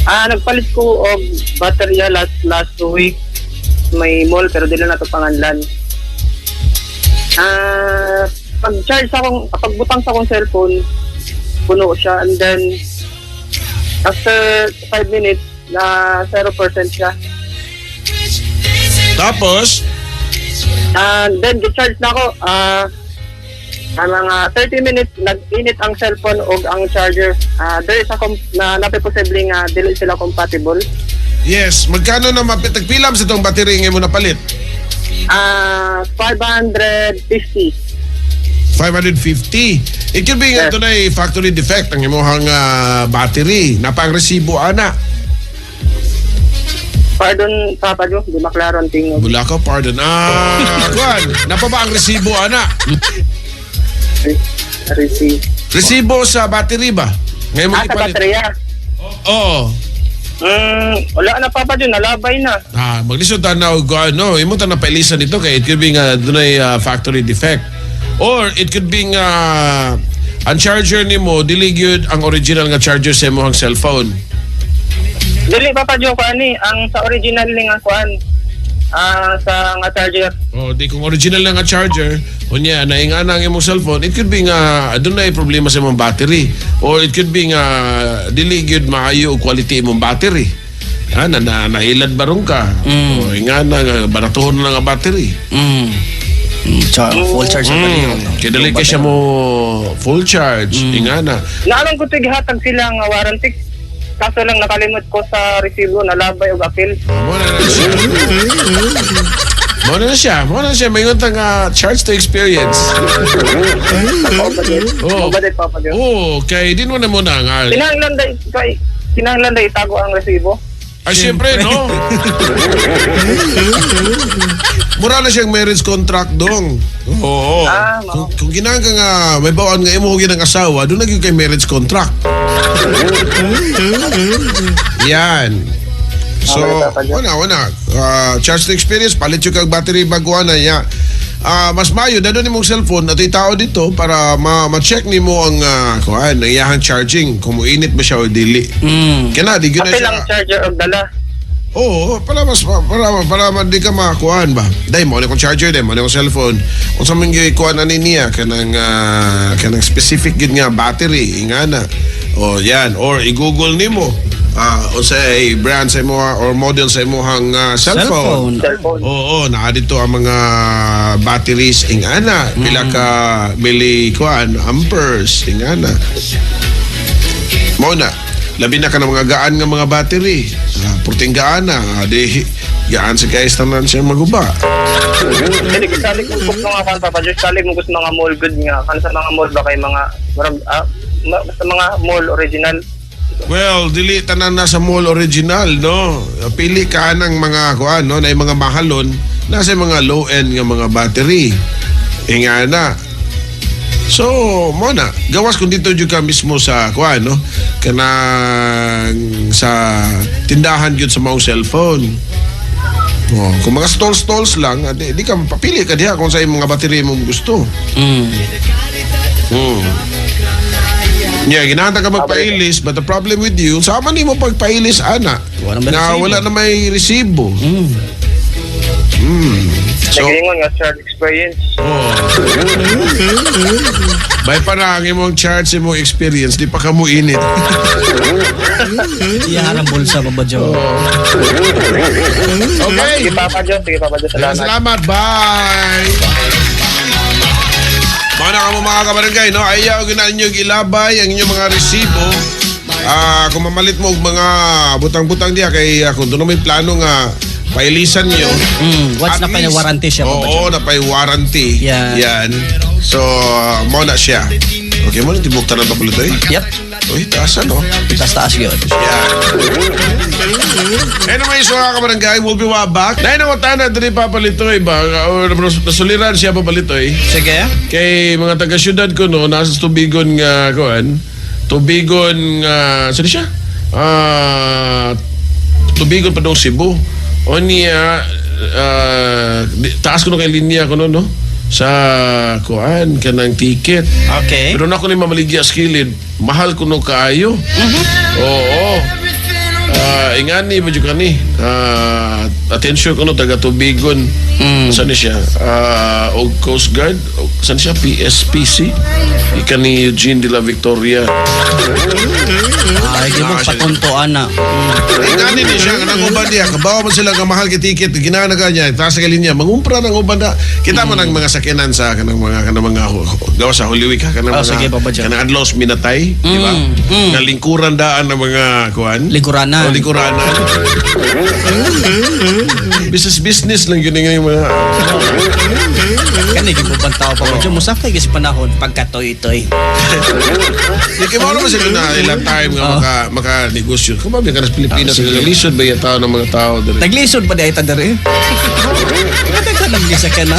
Nagpalit ko og baterya last last week may mall pero dili na to panganlan. Pag charge sa akong pagbutang sa akong cellphone, puno siya and then after 5 minutes na 0% siya. Tapos, And then gi-charge na ako. Ang mga 30 minutes nag-init ang cellphone ug ang charger. There is a na nape posible nga dili sila compatible. Yes, magkano na mapit? Tagpilam sa itong battery nga mo napalit? 550. 550. It could be nga Yes. ito na factory defect ang imuhang battery. Napang resibo ana. Pardon, Papa Joe, di maklaro ang tingog. Bula ko, pardon. Kuan, napa ba ang resibo ana? Receive. Resibo sa battery ba? Ngayon mo Sa ipalit. baterya. Oo. Wala na, Papa Joe, nalabay na. Maglisod ta na og ano, imo ta na pailisan dito kay it could be nga dunay factory defect. Or it could be nga ang charger nimo dili gyud ang original nga charger sa imong cellphone. Dili, Papa Joe, kuan ni ang sa original ni nga kuan. Sa nga charger. Oh, di kung original na nga charger, unya naingana ang imong cellphone, it could be nga dunay problema sa imong battery or it could be nga dili gyud maayo og quality imong battery. Na, na nailad barong ka. O ingana nga baratuhon na nga battery. Full charge sa mm. Kaya dali kay siya mo full charge, ingana. Naalam ko tighatag sila nga warranty. Kaso lang nakalimot ko sa resibo, nalabay og appeal. Mo na na siya. Mo na na siya. Mo na siya. May nga charge to experience. Oo. Oh. Ba Papa Joe? Oo, kay din mo na muna nga. Kinahanglan day itago ang resibo. Ay, siyempre, no? Mura na siyang marriage contract dong. Oo. Kung ginang ka nga, may bawaan nga imo ang asawa, doon na gyud kay marriage contract. Yan. So, wala, wala. Charge to experience, palit yung kag battery baguan na niya. Mas mayo, dado ni mong cellphone at tao dito para ma-check nimo ang kuan, ang iyahang charging, kung muinit ba siya o dili. Kaya na, di gyud na Apil siya. ang charger og dala. Oo, para mas para para di ka makakuan ba. Dai mo ni kong charger, dai mo ni kong cellphone. Unsa man gyud kuan ani niya kanang kanang specific gyud nga battery ingana. O yan, or i-Google nimo. Unsay brand sa imo or model sa imong cellphone. Cellphone. Cellphone. Oo, naa dito ang mga batteries ingana, pila ka milli kuan amperes ingana. Mao na. Labi na ka ng mga gaan nga mga battery. Purting gaan na. Di, gaan sa guys tanan siya maguba. Dili salig mo kus mga kuan, Papa Joe, salig mo kus mga mall good nga. Kan sa mga mall ba kay mga murag basta mga mall original. Well, dili tanan na sa mall original, no? Pili ka ng mga kuan, no? Na yung mga mahalon, nasa mga low-end nga mga battery. Inga na. So, mo na. Gawas kung dito jud ka mismo sa kuan, no? Kanang sa tindahan gyud sa mga cellphone. Oh, kung mga stalls-stalls lang, di ka papili ka diha kung sa imong mga battery mong gusto. Yeah, ginahanta ka magpailis, but the problem with you, sama nimo pagpailis ana. Wala may Na resibo. wala na may resibo. So, Naglingon nga charge experience. oh. Bay pa na ang imong charge imong experience, di pa ka mo init. Iya harang bulsa, Papa Joe. Okay. Sige, Papa Joe, sige, Papa Joe, salamat. Salamat. Bye. Mga na kamo mga kabarangay, no? Ayaw gina ninyo ilabay ang inyong mga resibo. Kung mamalit mo og mga butang-butang diya kay kung doon may plano nga pailisan niyo. Once at na pay least- warranty siya, Papa Oo, Joe. na pay warranty. Yeah. Yan. So, mo na siya. Okay mo na tibok tanan pa pala eh. Yep. Uy, taas ano? Taas-taas yun. Yeah. Anyways, mga kabarangay, we'll be right back. Dahil nang utana, diri papalitoy ba? Or nasuliran siya papalitoy. Sige. Kay mga taga-syudad ko no, nasa tubigon nga kuan, Tubigon nga sino siya? Tubigon pa dong Cebu. O niya taas ko no kay linya ko no, no sa kuan kanang ticket. Okay. Pero na ako ni mamaligya sa kilid, mahal ko no kaayo. Oo. Ingani ba jud kani? Attention ko no taga Tubigon. Saan ni siya? Og Coast Guard? Og, saan siya? PSPC? Ika ni Eugene de la Victoria. Ay, di mo Ah, siya. patunto ana. Ingani ni siya kanang uban niya. Kabawa man sila nga mahal kay ticket. Ginana ka niya. Taas sa linya. Mangumpra ng uban na. Kita mo ng mga sakyanan sa kanang mga gawa sa Holy Week ha. Kanang Ah, mga sige, Papa Joe. kanang adlaw sa minatay, di ba? Nga lingkuran daan ng mga kuan. Lingkuranan. O lingkuranan. Business business lang yun yung mga Kani gid mo tao Papa Joe. Musakay gyud sa panahon pagkatoy-toy. Di kay mao naman sila na ilang time nga maka negosyo. Kumabya ka na sa Pilipinas, Ah, sige. lisod ba yung tao ng mga tao diri? Naglisod pa di ay ta diri. Kadaghan lang gyud sa kana.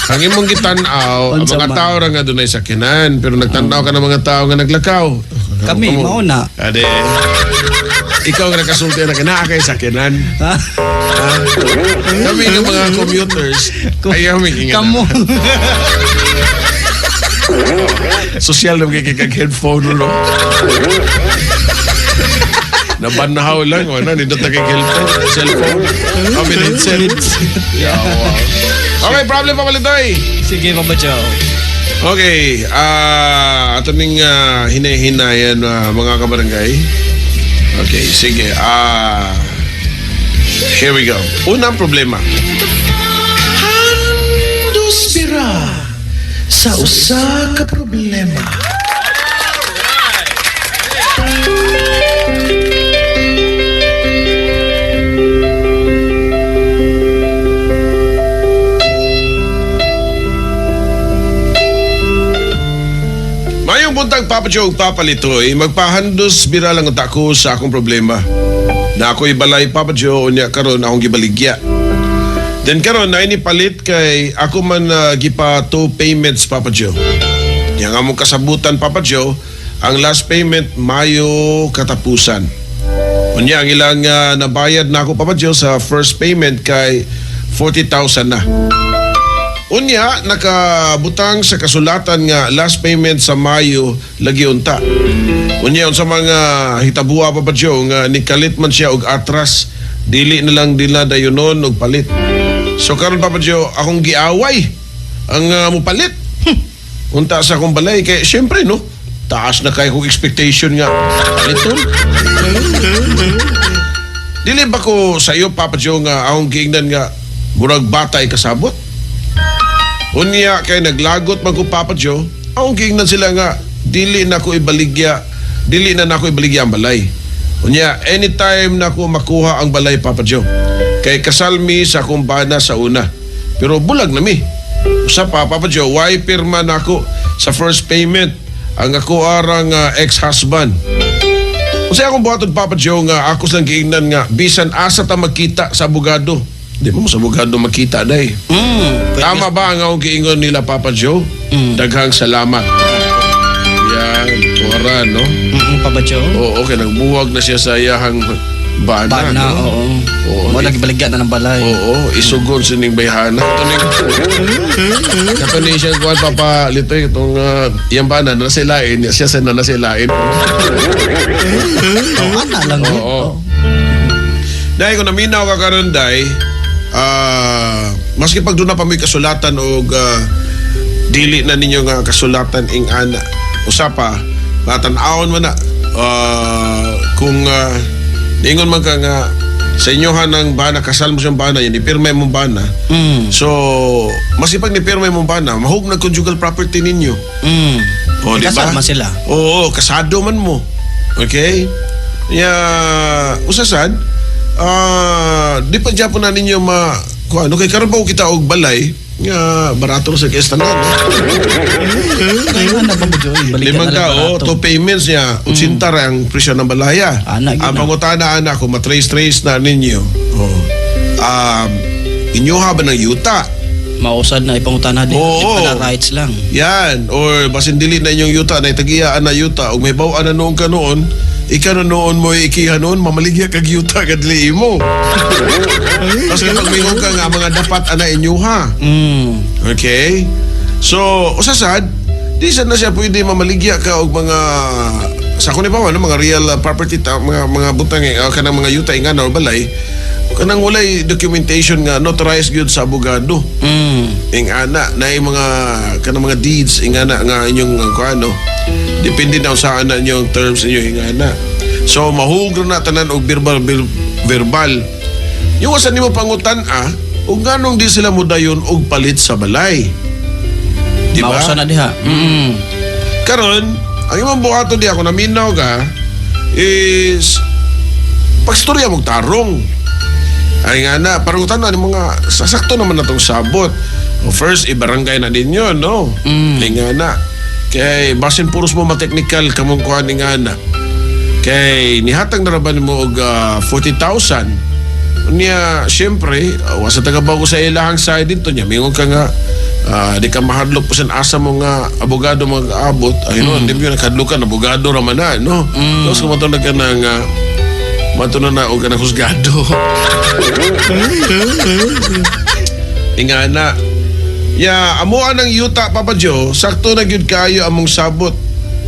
Ang imong gitan-aw, ang Unsa mga man. tao ra nga dunay sakyanan, pero nagtan-aw ka ng mga tao nga naglakaw. Kami, Kamo- mao na. Ade. Ikaw nga nakasulti na kinaa kay sakyanan. Ha? Kami ng mga commuters, ayaw mi ingat. Kamo. Social na kay kag headphone no. Nabanhaw lang, wala, nindot na kay headphone, cellphone. Kami headset. Yeah, wow. Okay, problem pa palitoy. Sige Papa Joe. Okay, ato ning hinahinayan mga kabarangay. Okay, sige. Here we go. Unang problema. Handos bira sa usa ka problema. Mayong buntag Papa Joe ug Papa Litoy, magpahandos bira lang unta ko sa akong problema. Na ako'y balay Papa Joe unya karon akong gibaligya. Then karon na ini palit kay ako man gipa two payments Papa Joe. Nya nga mong kasabutan Papa Joe, ang last payment Mayo katapusan. Unya ang ilang nabayad na ako Papa Joe sa first payment kay 40,000 na. Unya, nakabutang sa kasulatan nga last payment sa Mayo lagi unta. Unya unsa mga hitabua pa ba Joe nga nikalit man siya og atras dili na lang dila dayunon og palit. So karon Papa Joe, akong giaway ang mupalit. Unta sa akong balay kay syempre no, taas na kay kong expectation nga paliton. Dili ba ko sa iyo Papa Joe nga akong giingnan nga murag bata ay kasabot? Unya kay naglagot man ko Papa Joe, akong giingnan sila nga dili na ko ibaligya, dili na nako ibaligya ang balay. Unya anytime na ko makuha ang balay Papa Joe. Kay kasal mi sa akong bana sa una. Pero bulag na mi. Usa pa Papa Joe, why pirma nako sa first payment ang ako arang ex-husband. Unsay akong buhaton Papa Joe nga ako silang giingnan nga bisan asa ta magkita sa abogado. Di mo sa abogado makita day. Tama ba ang akong giingon nila Papa Joe? Daghang salamat. Yan, tuwaran, no? Papa Joe. Oo, okay, nagbuwag na siya sa iyahang bana. Bana, no? oo. Oo, Mo lagi baligya na ng balay. Oo, isugon sining bayhana. Ito ning Kato ni siya kuan Papa Litoy itong iyang bana na nasilain, siya sa na nasilain. Oh, ana lang yun. Oo. Dahil kung naminaw ka karon day, maski pag doon na pa may kasulatan o dili na ninyo nga kasulatan ing ana. Usa pa, matan-awon man na kung ningon man ka nga sa inyohan ng bana, kasal mo siyang bana, yun, ipirma mong bana. So, maski pag nipirma mong bana, mahug na conjugal property ninyo. O, di Kasal ba? man sila. Oo, kasado man mo. Okay? Ya, usasan, di pa dyan po na ninyo ma... Kung ano, kay karon pa ko kita og balay, nga barato ra sa kestanan. Kaya ana Papa Joe, baligya Limang na lang ka, oh, barato. two payments niya, 80 ra ang presyo ng balaya. Ana, yun ang na. pangutana ana kung matrace-trace na ninyo. Oh. Inyuha ba ng yuta? Mausad na ipangutana din. Oo. Di pala rights lang. Yan, or basin dili na inyong yuta na itagiyaan na yuta ug may bawaan na noon ka noon, ikaw na noon mo ikiha noon, mamaligya kag yuta kadli imo. Tapos kapag mingon ka nga mga dapat ana inyuha. Okay? So, usa sad, di sad na siya pwede mamaligya ka og mga sa ako ni pa no, mga real property ta, mga butang eh, kanang mga yuta nga na or balay kanang walay documentation nga notarized gyud sa abogado. Ing ana na yung mga kanang mga deeds ing ana nga inyong kuano, depende na saan na inyong terms inyo ing ana. So mahugro na tanan og verbal verbal yung usa nimo pangutan ah ug nganong di sila modayon og palit sa balay, di ba? Mausa na diha. Karon ang imong buhaton diha kung naminaw ka is pagstorya mong tarong. Ay nga na, parang tanan yung mga sasakto naman na tong sabot. O first, ibarangay na din yun, no? Ay nga na. Kay, basin puros mo mateknikal kamong kuha ni nga na. Kay, nihatag na raban mo og 40,000. Niya, siyempre, wasa taga-bago sa ilahang side dito niya. Mingon ka nga, di ka mahadlok po sa asa mo nga abogado mag-abot. Ay no, hindi mo yun, nakadlokan, abogado raman na, no? Tapos kumatulog ka na nga, mato na na og kanang husgado. Ingana. Ya, amuan ang yuta, Papa Joe, sakto na gyud kayo among sabot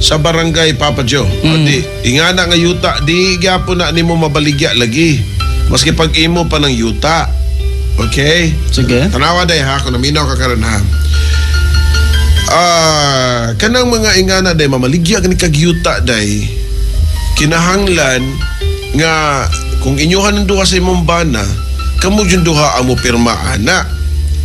sa barangay, Papa Joe. O di, ingana nga yuta, di gyapon na nimo mabaligya lagi. Maski pag imo pa ng yuta. Okay? Sige. Tanawa day ha, kung naminaw ka karon ha. Kanang mga ingana day mamaligya kani kag yuta day. Kinahanglan nga kung inyuhan ng duha sa imong bana, kamo jud duha ang mo pirma ana.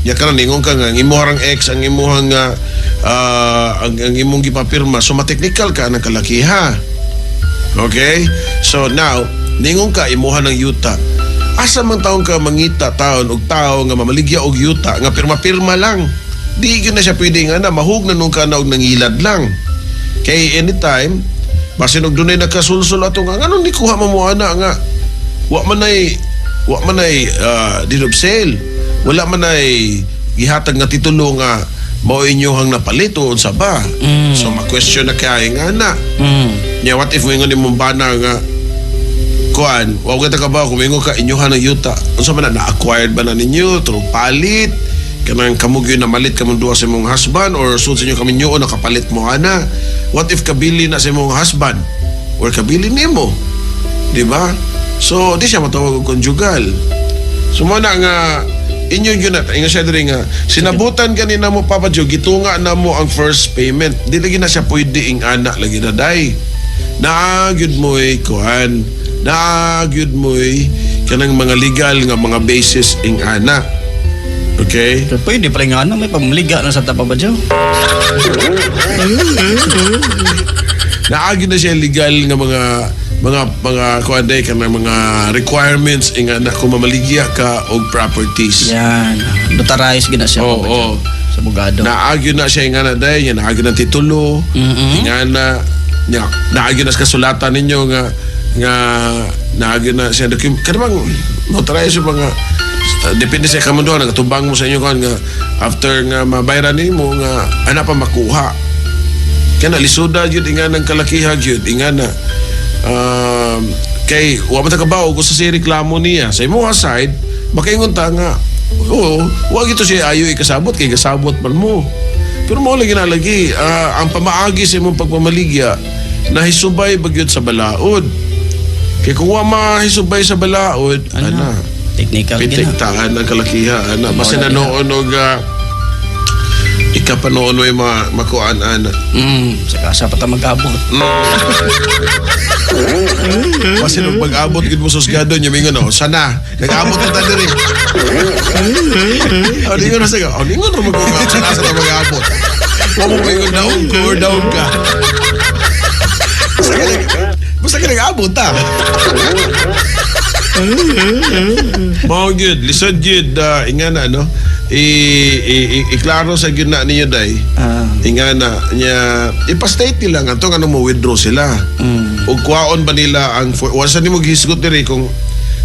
Ya karon ningon ka nga ang imuhang ex ang imuhang ang imong gipapirma, so mateknikal ka ang kalakiha. Okay? So now, ningon ka imuha ng yuta. Asa man taon ka mangita taon og tao nga mamaligya og yuta nga pirma-pirma lang. Di gyud na siya pwede nga na mahug na nung ka na og nangilad lang. Kay anytime basin og dunay nakasulsul ato nga nganong ni kuha mo mo ana nga wa man ay deed of sale. Wala man ay gihatag nga titulo nga mao inyohang napalit o unsa ba. So ma-question na kay nga na. Nya what if moingon nimong bana nga kuan, wa ka ka ba kung moingon ka inyohan ng yuta. Unsa man na na-acquired ba na ninyo through palit? Kanang kamo gyud namalit kamong duha sa imong husband or sud sa inyo kami nyo nakapalit mo ana. What if kabili na sa imong husband or kabili nimo? Di ba? So di siya matawag og conjugal. So mo na nga inyo yun na ingon siya diri nga sinabutan gani na mo, Papa Joe, gitunga na mo ang first payment, di lagi na siya pwede ing ana lagi na day. Naa gyud mo'y kuan, naa gyud mo'y kanang mga legal nga mga basis ing ana, okay? Pero pwede pa rin nga ano, may pamliga na sa tapa ba Joe? Naa gyud na siya legal nga mga kuan day, kanang mga requirements ing ana kung mamaligya ka og properties. Yan. Notarized gina siya. Oo, Papa Joe. oo. Sa abogado. Naagyo na siya ingana day, nya naagyo na titulo, ingana nya naagyo na sa kasulatan ninyo nga nga naagyo na siya document kanang notarize yung mga depende sa kamunduhan nagtubang mo sa inyo kan nga after nga mabayaran nimo nga ana pa makuha kana lisuda gyud ingana ang kalakiha gyud ingana kay wa man ta kabaw kung sa si reklamo niya sa imo side makaingon ta nga oo wa gito siya ayo ikasabot kay kasabot man mo, pero mo lagi na lagi ang pamaagi sa imong pagpamaligya nahisubay ba gyud sa balaod, kay kung wa mahisubay sa balaod ana, Technical gina. pitiktaan ang kalakiha ana, basin na noon og ikapanoon mo yung mga makuan ana. Saka sa pa ta mag-abot. Basin og mag-abot gid mo sa husgado niya mingon oh, sana nag-abot na ta diri. Oh, ningon na siya. Oh, ningon ra mag sana sa ta mag-abot. Wa mo mingon down ko or down ka. Basta ka nag-abot ta. Mao gyud, lisod gyud ingana no. I, i, i iklaro sa gyud na ninyo day. Ingana nya ipa-state nila nga to ngano mo withdraw sila. Ug kuwaon ba nila ang wasa nimo gihisgot diri kung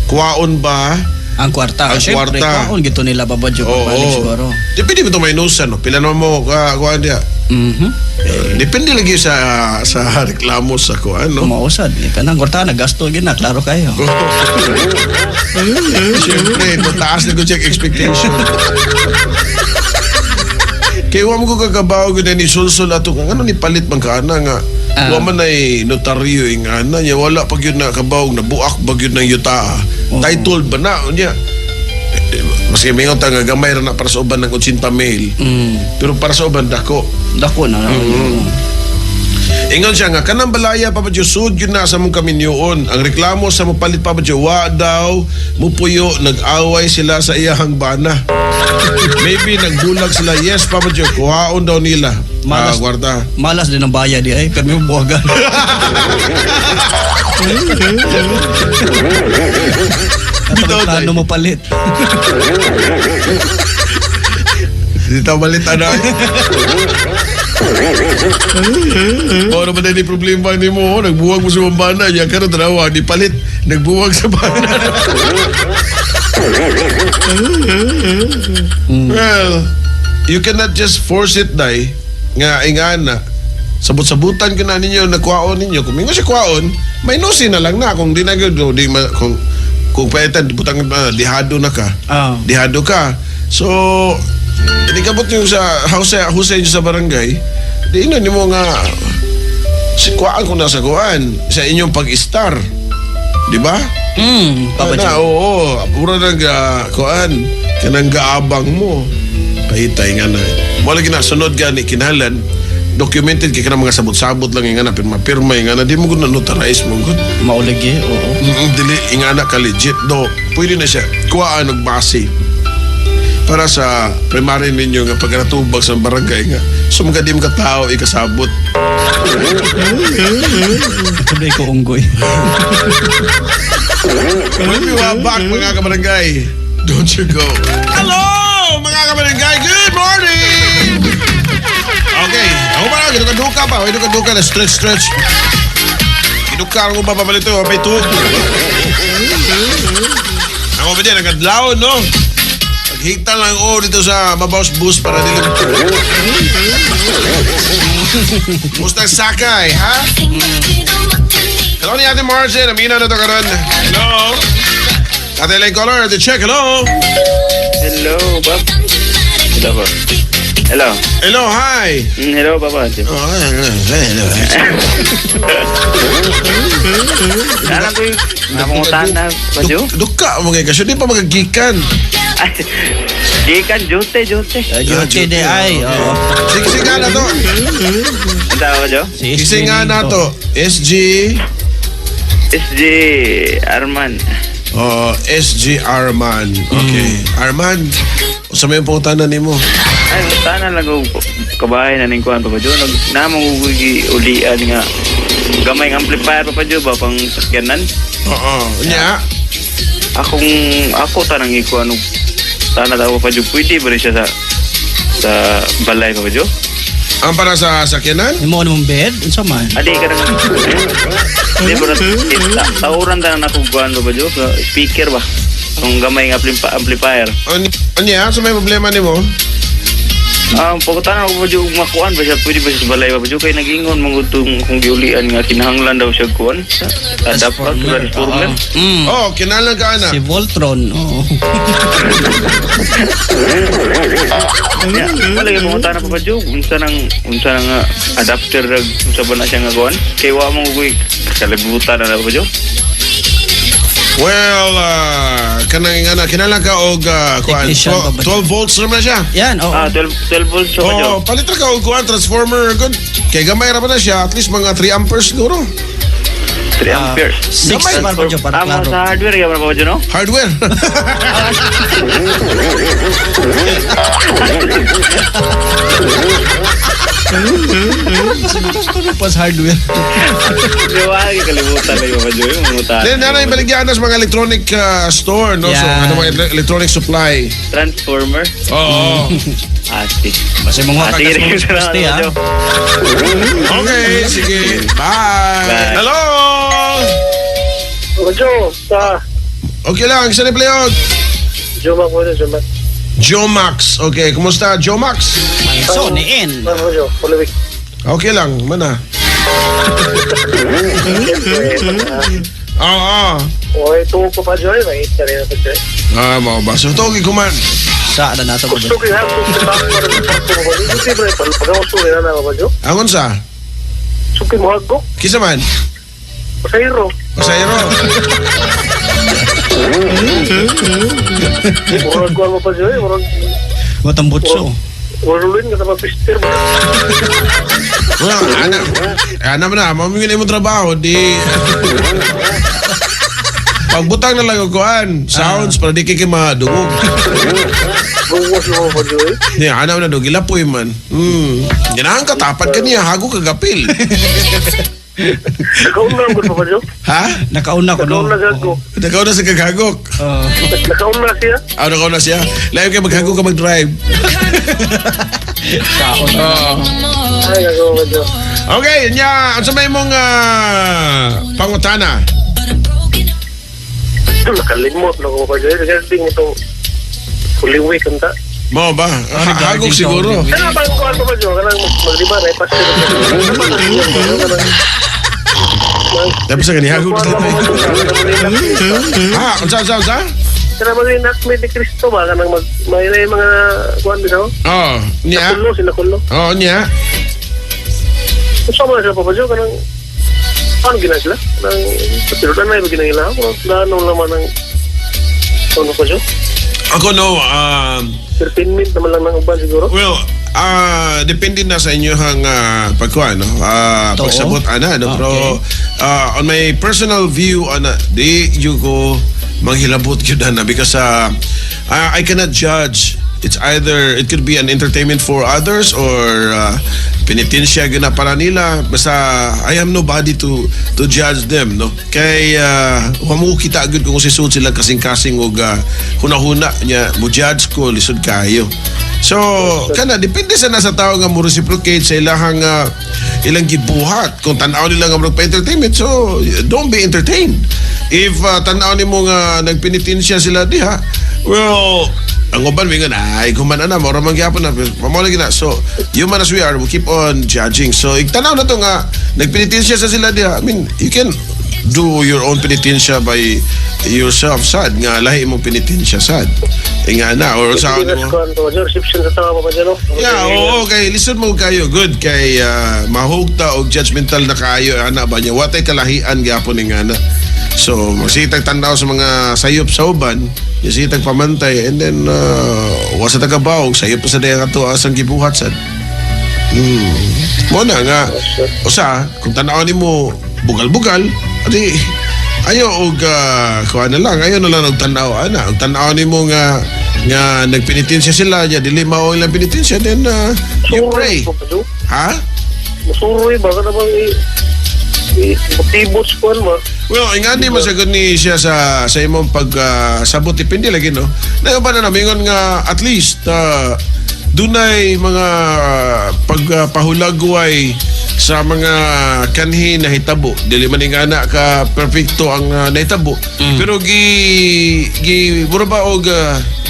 kuwaon ba Ang kwarta. Ang Siyempre, kwarta. Kwaon gito nila Papa Joe pagbalik siguro. Depende mo ito may nusa, no? Pila naman mo, kuhaan diya. Depende lagi sa reklamo sa kuhaan, no? Mausad. Kanang kwarta nagasto gid na klaro kayo. Siyempre, mataas na ko check expectation. Kaya wa mo ko kagabaw ko ni sulsul ato kung ano ni palit man ka ana nga. Wa man ay notaryo ing ana niya wala pag yun na kabaw nabuak bag yun ng yuta. Title ba na unya? Maski mingon ta nga gamay ra na para sa uban ng 80 mil. Pero para sa uban dako. Dako na. Ingon siya nga kanang balaya Papa Joe sud yun na sa mong kaminyoon. Ang reklamo sa mopalit Papa Joe wa daw mupuyo nag-away sila sa iyahang bana. Maybe nagbulag sila. Yes Papa Joe, kuhaon daw nila. Malas. Kwarta. Malas din ang bayad di ay kami buwagan. Bitaw, At plano mo palit. Dito balit ana. Mao naman ni problema ni mo, nagbuwag mo sa imong bana, ya karon tanawa di palit, nagbuwag sa bana. Well, you cannot just force it dai nga ingana. Sabot-sabutan ko na ninyo nagkuhaon ninyo. Kung mingon siya kuhaon, may nusi na lang na kung di na gyud di ma, kung paitan butang dihado na ka. Dihado ka. So, hindi kabot yung sa house house sa barangay, di ino nimo nga si kuhaan ko na sa kuhaan sa inyong pag-star. Di ba? Papa Na, Joe. oo, puro nang kuhaan kanang gaabang mo. Pahitay nga na. Mo lagi na sunod gani kinahanglan documented kay kanang mga sabot-sabot lang nga na pirma-pirma nga na di mo gud na notarize mo gud. Maulagi, oo. Dili ingana ka legit do. Pwede na siya kuhaan og base para sa primary ninyo nga pagkatubag sa barangay nga sumga di mo katao ikasabot. Tuloy ko unggoy. When we are back mga kabarangay, don't you go. Hello mga kabarangay, good morning! Okay, ako pa lang, giduka-duka pa. Giduka-duka na stretch, stretch. Giduka ako pa pabalito, may tuog. Ako ba dyan, nagkadlaw, no? Paghigta lang o dito sa Mabaws Bus para dili. Musta ang sakay, ha? Hello ni Ate Marcin, amina na to karon. Hello. Ate Elaine Color, the check, hello. Hello, Bob. Hello, Bob. Hello. Hello, hi. Hello, Papa. Oh, hello, hello. Alam ko yung nakungutan na, Pajo. Duka mo kay kasi di pa magagikan. Ay, gikan, jute, jute. Jute de ay. Oo. Sige, sige na to. Ang tawag, Pajo? Si Sige nga na to. SG. SG Arman. Oh, SG Arman. Okay. Arman, sa may pangutana nimo. Ay, sana lang ko kabahay na ning kuan Papa Jo. Nag namang ulian nga gamay ng amplifier Papa Jo ba pang sakyanan. Oo. Nya. Akong ako tanang ikuan og sana daw Papa Jo pwede ba rin siya sa balay Papa Jo? Ang para sa sakyanan? Imo ano mong bed? Unsa man? Adi ka nang Di ba tauran tanan ako kuan Papa Jo sa speaker ba? Ang gamay nga amplifier. Nya, sa may problema nimo? Pagkatana ako ba Jo makuan ba siya pwede ba siya sa balay Papa Jo kay nagingon mangutong kung giulian nga kinahanglan daw siya kuan. Adapter, transformer. Oh, kinahanglan ka ana. Si Voltron. Oo. Ya, wala yung mga tanong pa Jo, unsa nang adapter rag unsa ba na siya nga kuan? Kay wa mo guy kalibutan na pa Jo. Well, kanang nga na kinahanglan ka og kuan Technician pa ba 12 volts naman na siya. Yan, oo. 12 volts pa Jo. Oh, palit ra ka og kuan transformer good. Kay gamay ra pa na siya, at least mga 3 amperes siguro. 3 amperes. 6 man pa Jo para Tama klaro. sa hardware ka pa Jo no? Hardware. Pas hardware. Di ba kalibutan na pa Jo yung mga Then nanay baligyan na sa mga electronic store no, so Yan. ano mga electronic supply. Transformer. Oo. Ate. Basta mga Sige, kagas mo salamat, gusto, ha. Jo. Okay, sige. Bye. Bye. Hello. Joe, sa Okay lang, isa ni Playog. Juma ko na, Juma. Joe Max. Okay, kumusta Joe Max? So, niin. Ano Jo? Pulawik. Okay lang, mana. Oo. Okay, tuo ko pa, Joy. May rin ako, Joy. Ah, mao ba? So, tugi ko man. Sa na nato ba? Gusto ko yung gusto ko Siyempre, pagkausto rin na ako, Jo. Angon sa? Suki mo hago. Kisa man? Pasayro. Pasayro. Murag ko mo pa, Joy. Murag, Watang butso. murag ka sa mapistir. Well, ana, ana mo na, mamingin mo trabaho, di... Pagbutang na lang ang kuan, sounds para di kay madungog. Gawas mo pa, Joy. Di, ana mo na do, gilapoy man. Ganahan ka, tapat ka niya, hago ka gapil. Nakauna ang pa, Jo. Ha? Nakauna ko no. Nakauna gago. Nakaw na sa kagagok. Oo. Nakauna siya. Ah, nakaw na siya. Layo kay maghagok ka mag-drive. Saon. Oo. Ay, nagawa pa, Jo. Okay, nya, ang sabay mong pangutana. Nakalimot na ko pa, Joy. Regarding itong Holy Week, kanta. Mo ba? Regarding Hagok sa siguro. Holy Week. Kaya ba ang kuwan pa, Jo? Kanang magriba, na ipasir. Tapos sa ganihagok sa Ah, unsa unsa unsa? Kana mga enactment ni Kristo ba kanang mag may may mga kuan bitaw? Oh, nya. Kulo sila kulo. Oh, nya. Unsa man sila Papa Jo kanang paano gina sila? Kanang pero na ba ginangila ako na naman ang ano pa Jo? Ako no, Entertainment naman lang ng uban siguro. well, depende na sa inyo ang pagkuha, no? Totoo. Pagsabot, ana, no? Ah, Pero, on my personal view, ana, di you go manghilabot yun, ana, because I cannot judge. It's either, it could be an entertainment for others or penitensya gina para nila. Basta, I am nobody to judge them, no? Kay, wa mo kita agad kung sisud sila kasing-kasing og huna-huna niya, mo judge ko, lisod kayo. So, kana depende sa nasa tao nga mo reciprocate sa ilahang ilang gibuhat. Kung tan-aw nila nga murag pa-entertainment, so don't be entertained. If tan-aw nimo nga nagpenitensya sila diha, well, ang uban mingon ay kuman ana mao ra man gyapon na mao lagi na. So, human as we are, we keep on judging. So, igtanaw na to nga nagpenitensya sa sila diha. I mean, you can do your own penitensya by yourself sad nga lahi imong penitensya sad. Inga na or sa Hindi na mo. kuan Papa Jo, reception sa tao Papa Jo no. Yeah, oo, kay listen mo kayo. Good kay mahugta og judgmental na kaayo ana ba niya. Watay kalahian gyapon ning ana. So, magsitag tan-aw sa mga sayop sa uban, sitag pamantay and then wa sa tagabaw sayop pa sa dayang ato asang gibuhat sad. Mo na nga usa kung tan-aw nimo bugal-bugal adi ayo og kuan na lang ayo na lang og tan-aw ana og tan-aw nimo nga nga nagpenitensya sila nya dili mao ilang penitensya then you pray Papa Jo. ha. Musuroy ba kana bang i i motibo sa kuan ba? Well, ingani man sagud ni siya sa imong pag sabot depende lagi no. Nayo ba na namingon nga at least dunay mga pagpahulagway sa mga kanhi na hitabo. Dili man ingana ka perfecto ang nahitabo. Pero gi gi mura ba og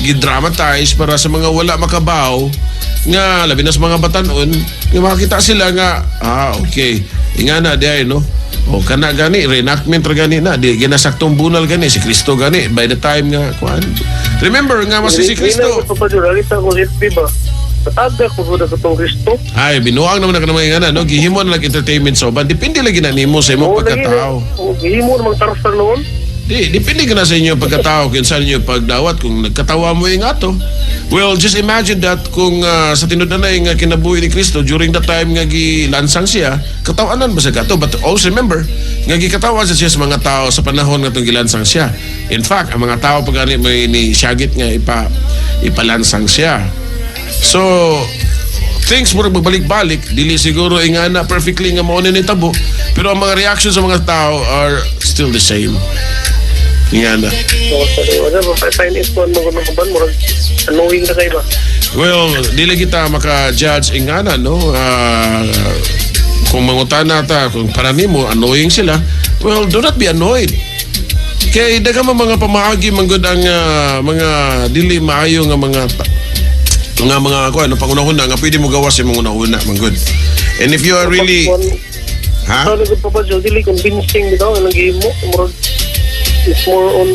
gi-dramatize para sa mga wala makabaw nga labi na sa mga batanon nga makakita sila nga okay ingana di ay no. O kana gani reenactment ra gani na di ginasaktong bunal gani si Kristo gani by the time nga kuan. Remember nga mas si Kristo. Papa Jo, nakita ko si FB ba? Matagak ko po na itong Kristo. Ay binuang naman na kanang mga ingana no gihimo na lang entertainment sa uban. Depende lagi na nimo sa imong Oo, lagi na. pagkatao. Oo, gihimo namang tarsan noon. Di, depende ka na sa inyo pagkatao kung saan inyo pagdawat kung nagkatawa mo yung ato. Well, just imagine that kung sa tinud-anay nga kinabuhi ni Kristo during the time nga gilansang siya, katawanan ba sa gato? But also remember, nga gikatawan sa siya sa mga tao sa panahon nga itong gilansang siya. In fact, ang mga tao pag gani may ni siyagit nga ipalansang siya. So, things murag magbalik-balik, dili siguro ingana perfectly nga mao ni nitabo, pero ang mga reaction sa mga tao are still the same. Ingana. Oo, sorry. Wala ba, sign in ko ano ko ban, murag annoying na kayo ba? Well, dili kita maka-judge ingana no. Kung mangutana ta, kung para nimo annoying sila, well, do not be annoyed. Kay daghan man mga pamaagi man gud ang mga dili maayo nga mga nga mga kuan no, pangunahuna nga pwede mo gawas sa imong hunahuna man gud. And if you are really, ha? Sorry, good, Papa Joe, dili convincing bitaw ang gihimo. Murag it's more on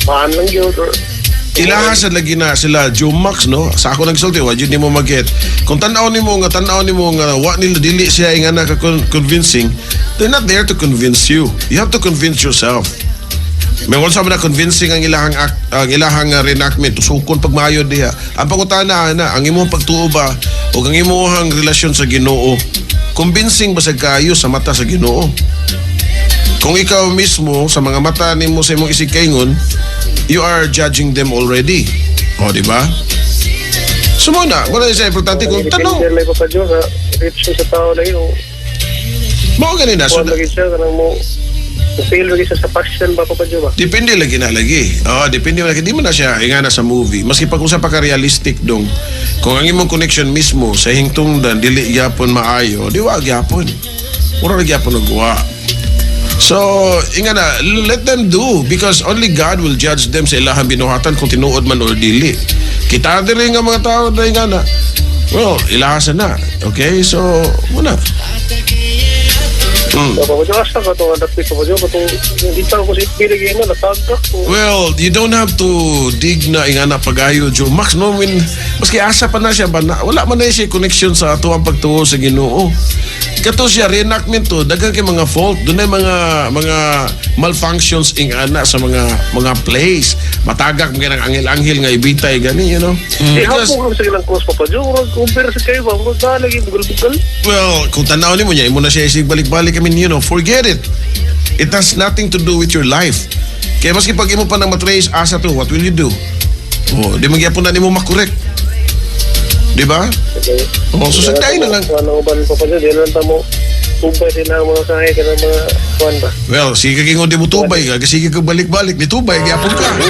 maan lang gyud or Ilaha sa lagi na sila Joe Max, no, sa ako nagsulti, wa jud nimo maget kung tan-aw nimo nga wa nila, dili siya nga naka convincing. They're not there to convince you. You have to convince yourself. May wala sa na convincing ang ilahang act, ang ilahang reenactment, tusukon pagmayo diha. Ang pangutana ana, ang imong pagtuo ba o ang imong relasyon sa Ginoo, convincing ba sa kayo sa mata sa Ginoo? Kung ikaw mismo sa mga mata nimo sa imong isigkaingon, you are judging them already. O, di ba? So mo na, wala siya importante kung tanong. Depende lang, Papa Joe, sa reaction sa tao lagi o Mao gani na. So, kuan lagi siya kanang mo fail lagi siya sa passion ba, Papa Joe ba? Depende lagi na lagi. Oo, depende lagi. Di mo na siya ingana sa movie. Maski pag usa pa ka realistic dong, kung ang imong connection mismo sa hingtungdan dili gyapon maayo, di wa gyapon. Mura ra gyapon og wa. So, inga na, let them do because only God will judge them sa ilahang binuhatan kung tinuod man or dili. Kita diri nga mga tao na inga na, well, ilahasan na. Okay? So, muna. So, Papa Joe, asa ka to nga dapit, Papa Joe, katong dito ko sa FB lagi na natag ka ko. Well, you don't have to dig na ingana pagayo, Joe Max, no? I mean, maski asa pa na siya ba, na, wala man na siya connection sa ato ang pagtuo sa Ginoo. Kato siya, reenactment to, daghan kay mga fault, doon ay mga malfunctions ingana sa mga plays. Matagak mga ng anghel-anghel nga ibitay gani. Eh, Because, hapon ka sa ilang cross, Papa Joe, murag compare sa kayo ba, murag lagi bugal-bugal. Well, kung tanaw nimo niya, imo na siya isig balik-balik. I mean, forget it. It has nothing to do with your life. Kaya maski pag imo pa nang matrace asa to, what will you do? Oh, di magyapon na nimo makorek. Di ba? Okay. Oh, so sagdain na lang. Ano uban, Papa Joe, di na lang ta mo tubay sila ang mga sahe kanang mga kuan ba. Well, sige ka kingon di mo tubay ka, sige ka balik-balik, ni tubay, gyapon ka.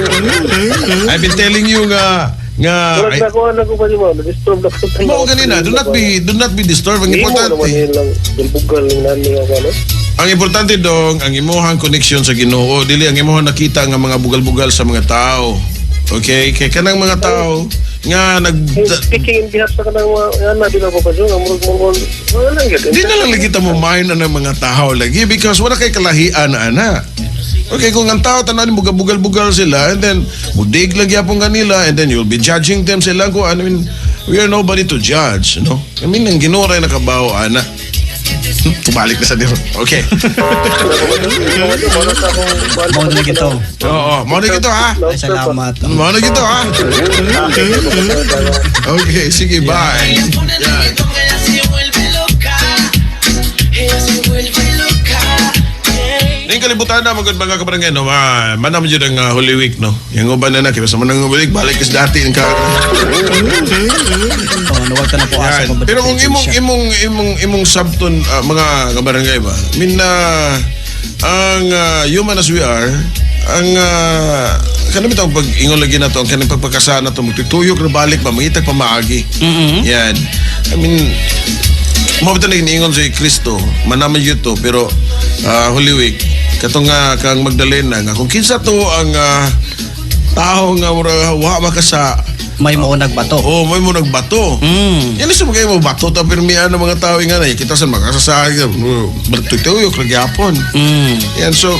I've been telling you nga Murag ay, na kuan ako pa ba, disturb na ko. Mao ganina, do not be disturbed. Ang Imo naman importante, yun lang bugal ng nani nga ano. Ang importante dong, ang imuhang connection sa Ginoo, dili ang imuhang nakita nga mga bugal-bugal sa mga tao. Okay? Kay kanang mga tao nga nag Speaking in behalf sa kanang mga ana di ba, Papa Joe, nga murag murag wala lang gyud. Di na lang lagi ta mo mind na ng mga tao lagi because wala kay kalahian ana. Okay, kung ang tao tanan mo bugal-bugal sila and then mudig lang gyapon kanila and then you'll be judging them sila kung ano. I mean, we are nobody to judge, no? I mean, ang Ginoo ray nakabawo ana. Balik na sa diro. Okay. Mao na gito. Oo, mao na gito ha. Ay, salamat. Mao na gito ha. Okay, sige, bye. Ella se vuelve loca. Ella se vuelve loca. Yeah. Ning kalibutan na magud mga kabarangay no, manam jud ang Holy Week, no. Yang uban na na kay basta man ang balik balik is dati ang ka. Oh, nawag ta na po asa Yan. pa. Pero kung imong imong sabton mga kabarangay ba, min na ang human as we are, ang kanang bitong pag ingon lagi na to, ang kanang pagpagkasana to, magtutuyok na balik ba, mangitag pamaagi. Yan. I mean, mo ba ito ingon si Kristo, manaman yun to, pero Holy Week, katong nga kang Magdalena, nga kung kinsa to ang tao nga mura wa makasa May mo nagbato. Oh, may mo nagbato. Yan isa kayo mo bato ta pirmian ng mga tao nga na kita sa makasasahag tuyok lagi hapon. Yan, so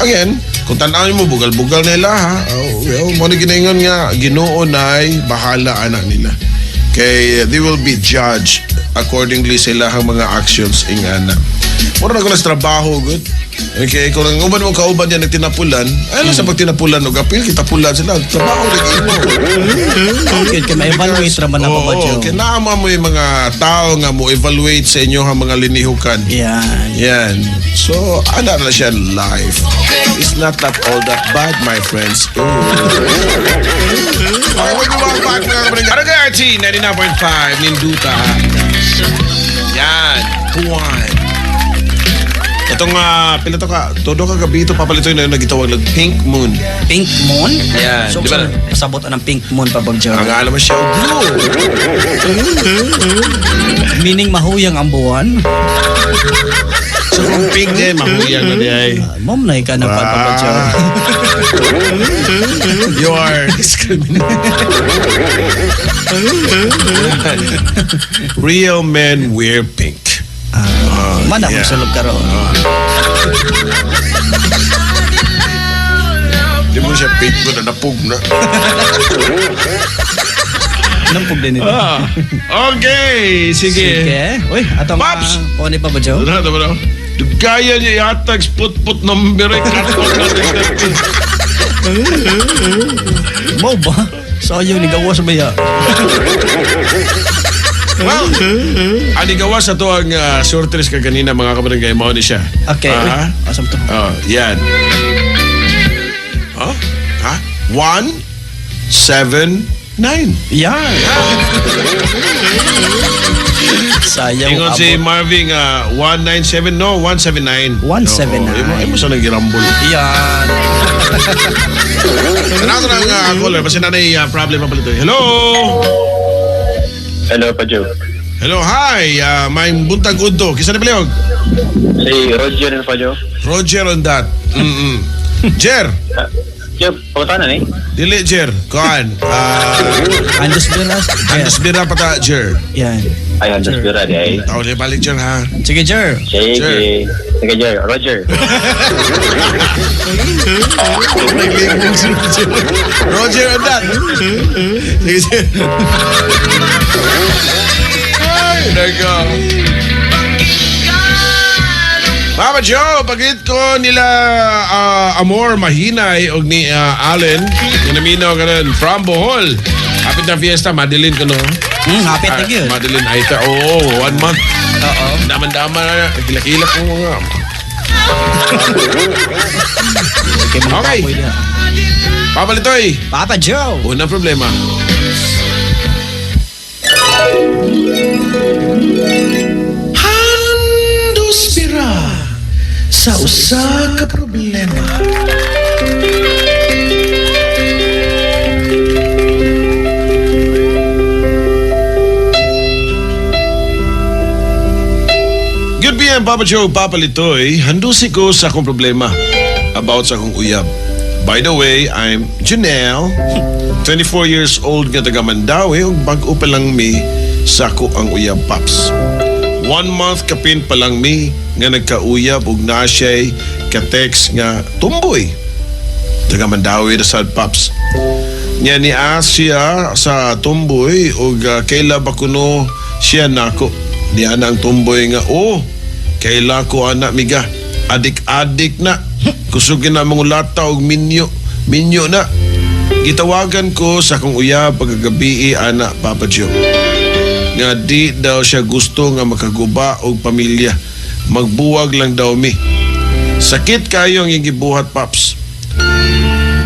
again, kung tan-awin mo bugal-bugal nila ha. Oh, well, mo ni ginaingon nga Ginoo nay bahala anak nila. Kay they will be judged accordingly sa ilahang mga actions ingana. Mura na ko na sa trabaho, good. Okay, kung ang uban mo kauban yan nagtinapulan, ay lang sa pagtinapulan og apil, kitapulan sila. Trabaho lagi mo. Okay, kay ma-evaluate ra man na Oo, Papa Joe. kaya naama mo yung mga tao nga mo evaluate sa inyo ang mga linihukan. Yan. Yan. So, ana na siya life. It's not that all that bad, my friends. Oh. Okay, we'll be right back, mga kabarangay. Barangay RT 99.5, Ninduta. Yan. Tuwan. Itong pila to ka, todo ka gabi ito papalitoy na yung nagitawag ng Pink Moon. Pink Moon? Yan, So, di ba? pasabot ang Pink Moon, Papa Joe. Ang alam mo siya, blue. Meaning mahuyang ang buwan. So kung pink din, mahuyang na di ay. Mom na ikaw na pa, Papa Joe. Ah. You are discriminating. Real men wear pink. Man ako yeah. sulog karon. Di mo siya pink mo na napug na. Nampog din ito. Ah, okay, sige. Sige. Uy, atong Paps! O ni Papa Joe. Ano na, tama na. Gaya niya ihatag put-put number eh. Mo ba? Sayo ni gawas ba ya? Well, ani gawa sa to ang shortlist ka kanina mga kabarangay mao ni siya. Okay. Uy, Ah, asam to? oh, yan. Huh? Ha? 1 7 9. Yan. Sayang Ingon si abot. Marvin 197 no 179. 179. Oo, imo imo sa nang girambol. Yan. Tanaw na ang caller basta na problem pa palito. Hello. Hello, Pajo. Hello, hi. May buntag udto. Kisa na palihog? Si Roger Pajo. Roger on that. Mm. Jer, Joe, pangutanan eh. dili Jer. Kuan. Andos Velas. Andos bira pata Jer. Yan. Ay, Andos Bira di ay. Tawag niya balik Jer ha. Sige, Jer. Sige. Sige, Jer. Roger. Roger on that. Sige, Jer. Ay, nako. Mama Joe, pagit ko nila Amor Mahinay og ni Allen, naminaw ka rin, from Bohol. Hapit na fiesta, Madeline ko no? Hapit na gyud. Madeline Aita, oo, 1 month. Oo. Daman-daman na, kilakilak ko mga. Okay, mga Okay. papoy niya. Papa Litoy, Papa Joe. unang problema. Handos bira sa usa ka problema. Good PM, Papa Joe, Papa Litoy. Handusi ko sa akong problema about sa akong uyab. By the way, I'm Janelle, 24 years old nga taga Mandaue ug bag-o pa lang mi sa ako ang uyab, Paps. 1 month kapin pa lang mi nga nagkauyab ug naa siya'y ka-text nga tumboy. Taga Mandaue na sad, Paps. Nya ni siya sa tumboy ug kaila ba kuno siya nako. Niya na ang tumboy nga, oh, kaila ko anak miga. Adik-adik na. Kusugin na mga lata og minyo. Minyo na. Gitawagan ko sa akong uyab pagkagabi ana Papa Joe. Nga di daw siya gusto nga makaguba og pamilya. Magbuwag lang daw mi. Sakit kayo ang iyang gibuhat, Paps.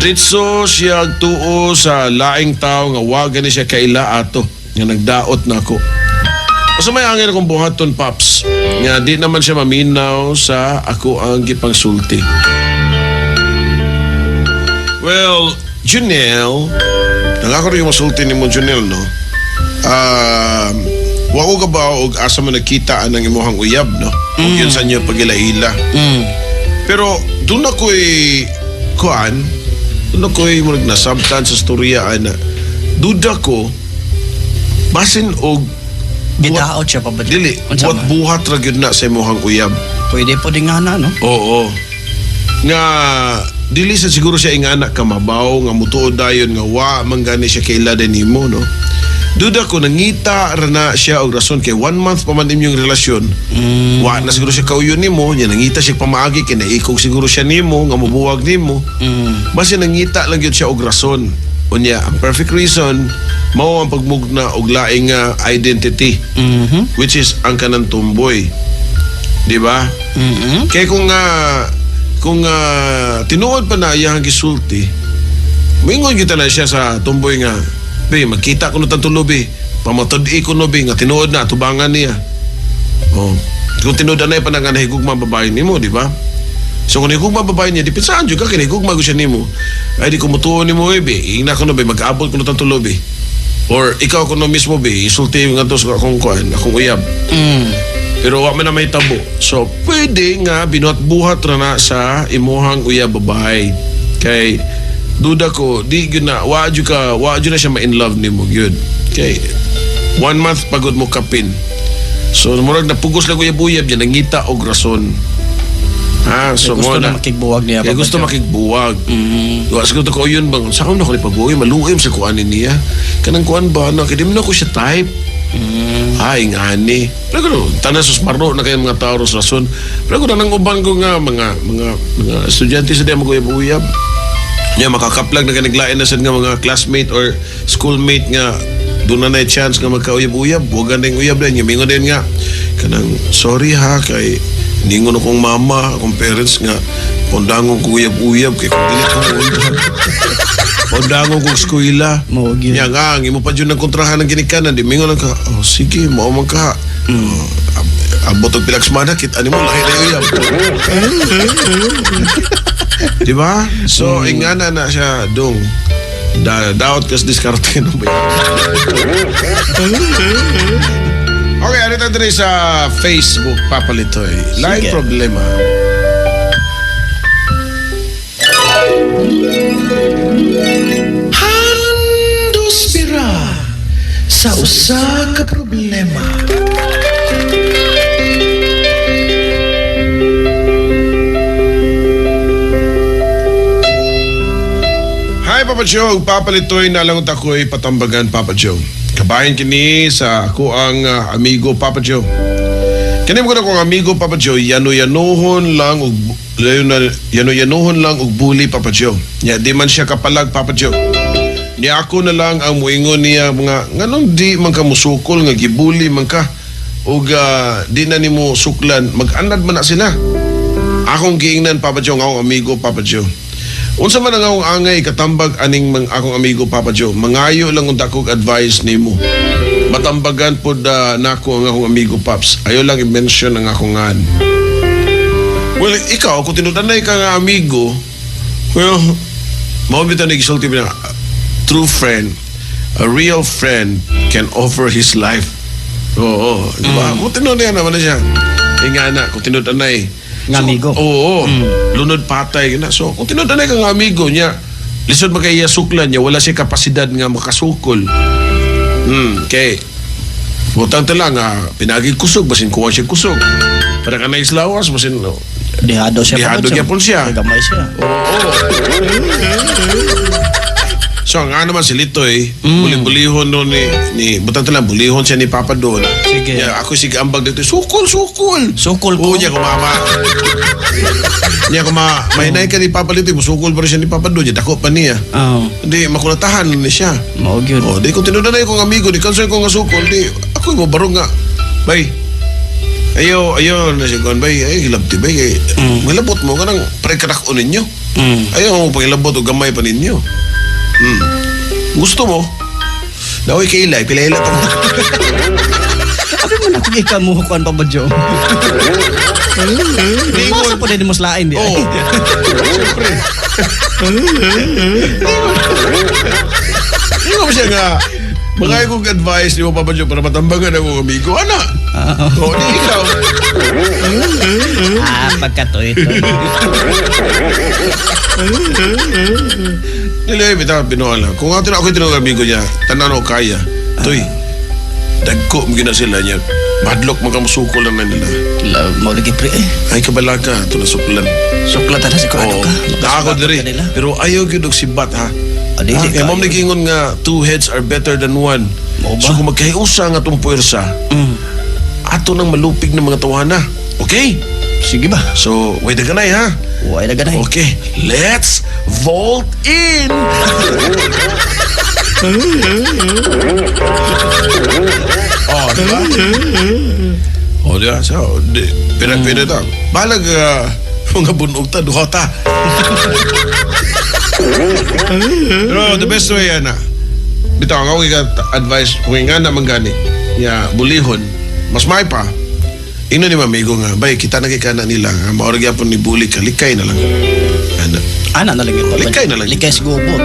Dritso siya tuo sa laing tao nga wa gani siya kaila ato nga nagdaot na ako. Asa may angin akong buhaton, Paps, nga di naman siya maminaw sa ako ang gipangsulti. Well, Janelle, nangako rin yung masulti ni mo, Janelle, no? Wa ko ka ba og asa mo nakita ang imuhang uyab, no? Ug yun sa inyo pagila-ila. Pero doon ako'y kuan, doon ako'y murag nasabtan sa storya ana. Duda ko basin og Gidaot siya, Papa Joe. dili Unsa man? buhat ra gyud na sa imuhang uyab. Pwede po din nga na, no? Oo. Nga dili sa siguro siya ingana ka mabaw nga mutuod dayon nga wa man gani siya kaila din nimo, no? Duda ko nangita ra na siya og rason kay 1 month pa man inyong relasyon. Wa na siguro siya kauyon nimo, nya nangita siya pamaagi kay naikog siguro siya nimo nga mobuwag nimo. Basta nangita lang gyud siya og rason. Unya, ang perfect reason mao ang pagmugna og laing nga identity, which is ang kanang tumboy. Di ba? Kaya kung tinuod pa na iyang gisulti, moingon kita na siya sa tumboy nga, be, magkita ko no tulo, be. Pamatud-i ko no, be, nga tinuod na, tubangan niya. Oh. Kung tinuod na pa na nga nahigugma babae nimo, di ba? So kung nahigugma babae niya, di pinsaan jud ka, kay nahigugma ko siya nimo. Ay, di ko mutuo nimo, eh, be. Ingna ko no, be, mag-abot ko no tulo, be. Or ikaw ko no mismo, be, isulti nga to sa akong kuan, akong uyab. Pero wa man na may tabo. So pwede nga binuhat-buhat ra na sa imuhang uyab babae. Kay duda ko di gyud na wa jud ka wa jud na siya ma-in love nimo gyud. Kay 1 month pagod mo kapin. So murag napugos lang uyab-uyab niya nangita og rason. Ha, so Gusto mo na na. makigbuwag niya. Kaya Papa gusto Joe. makigbuwag. Wa siguro ko yun bang sa akong na ko pagbuwag maluoy sa kuanin niya. Kanang kuan ba na kay di man ako siya type. Ay ngani. Pero kuno tanan sus maro na kay mga tao ros rason. Pero kuno nang uban ko nga mga estudyante sa di maguyab-uyab. Nya makakaplag na kaniglain na sad nga mga classmate or schoolmate nga doon na na chance nga magkauyab-uyab. Huwag na yung uyab din. Mingon din nga kanang sorry ha kay ningon akong mama, akong parents nga pundangon ko uyab-uyab kay kung dili ko muundang. Pundangon kong eskwela. Mao gyud. Nya nga ang imo pa jud ng kontrahan ng ginikanan di mingon lang ka. Oh sige, mao man ka. Oh, abot og pilaksmana kita nimo lahi na uyab. Di ba? So, ingana na siya dong. Daot kas diskarte ng bayan. Okay, ano tayo diri sa Facebook, Papa Litoy. Line Sige. problema. Handos bira sa usa ka problema. Hi, Papa Joe. Papa Litoy, nalangot ako'y patambagan, Papa Joe. Kabahin kini sa ako ang amigo, Papa Joe. Kini mo ko na kong amigo, Papa Joe, yano-yanohon lang og yano-yanohon lang og bully, Papa Joe. Nya di man siya kapalag, Papa Joe. Niya ako na lang ang muingon niya mga nganong di man ka musukol nga gibuli man ka ug di na nimo suklan mag-anad man na sila. Akong giingnan, Papa Joe, ang akong amigo, Papa Joe. Unsa man ang akong angay katambag aning mang akong amigo, Papa Joe. Mangayo lang unta kog advice nimo. Matambagan pod nako ang akong amigo, Paps. Ayo lang i-mention ang akong ngan. Well, ikaw kung tinutanay ka nga amigo, well, mao bitaw ni gisulti na true friend, a real friend can offer his life. Oo, di ba? Kung tinuod naman na siya. Ingana, kung tinuod-anay. Nga amigo. Oo, lunod patay na. So, kung tinuod-anay ka nga amigo niya, lisod makaya suklan niya, wala siya kapasidad nga makasukol. Kay butang ta lang, pinagi kusog, basin kuha siya kusog. Para ka na islawas, basin, no. Dihado siya. Dihado Papa Joe. gyapon siya. Gamay siya. Oo. So, ang nga naman si Litoy, buli-bulihon noon ni butang ta lang, bulihon siya ni Papa doon. Sige. Yeah, ako sige ambag dito, sukol, sukol. Sukol ko. Oo, niya kumama. Niya kuma, mahinay ka ni Papa Litoy, musukol pa rin siya ni Papa doon, niya dako pa niya. Oo. Hindi, makulatahan ni siya. Mao gyud. Oh, di kung tinudanay kong amigo, di concern ko nga sukol, di ako mo barong nga. Bay. Ayo, ayo na siya kon bay, ay hilabti bay kay. Malabot mo kanang pre kadak-on ninyo. Ayaw mo pangilabot og gamay pa ninyo. Gusto mo? Naoy kay Ilay, pila-ila pa. Abi man ako ikaw mo kuan Papa Joe. Masa po din mo slain di. Oo. Siyempre. Hindi ko siya nga. Mga kong advice ni mo, Papa Joe, para matambagan akong amigo. Ana! Oo, di ikaw. Ah, pagkatoy ito. Dili, bitaw, binuha lang. Kung ato na ako tinawag amigo niya, tanan ko kaya. Tuy, dagko mo gina sila niya. Madlok magamusukol na nila. Love mo lagi pre eh. Ay, kabalaga, ito na suklan. Suklat na sigurado Oo, ka. na ako diri. Kanila. Pero ayaw gyud og sibat ha. Ah, dili Ah, kay kayo. mom nagingon nga two heads are better than one. Mao ba? So kung magkahiusa nga atong puwersa, ato nang malupig ng mga tawana. Okay? Sige ba? So, wait na ganay ha. Way na ganay. Okay, let's vault in! Oh, di ba? Oh, di ba? So, di, pina-pina ta. Balag, mga bunog ta, duha ta. Pero the best way, ana, bitaw, ang akong advice, kung nga naman gani, ya, bulihon, mas may pa, ino ni mamigo nga, bay, kita na kay kana nila, nga, maorag yapon ni buli ka, likay na lang. Ana. Ana na lang ito. Likay na lang. Likay sa gubot.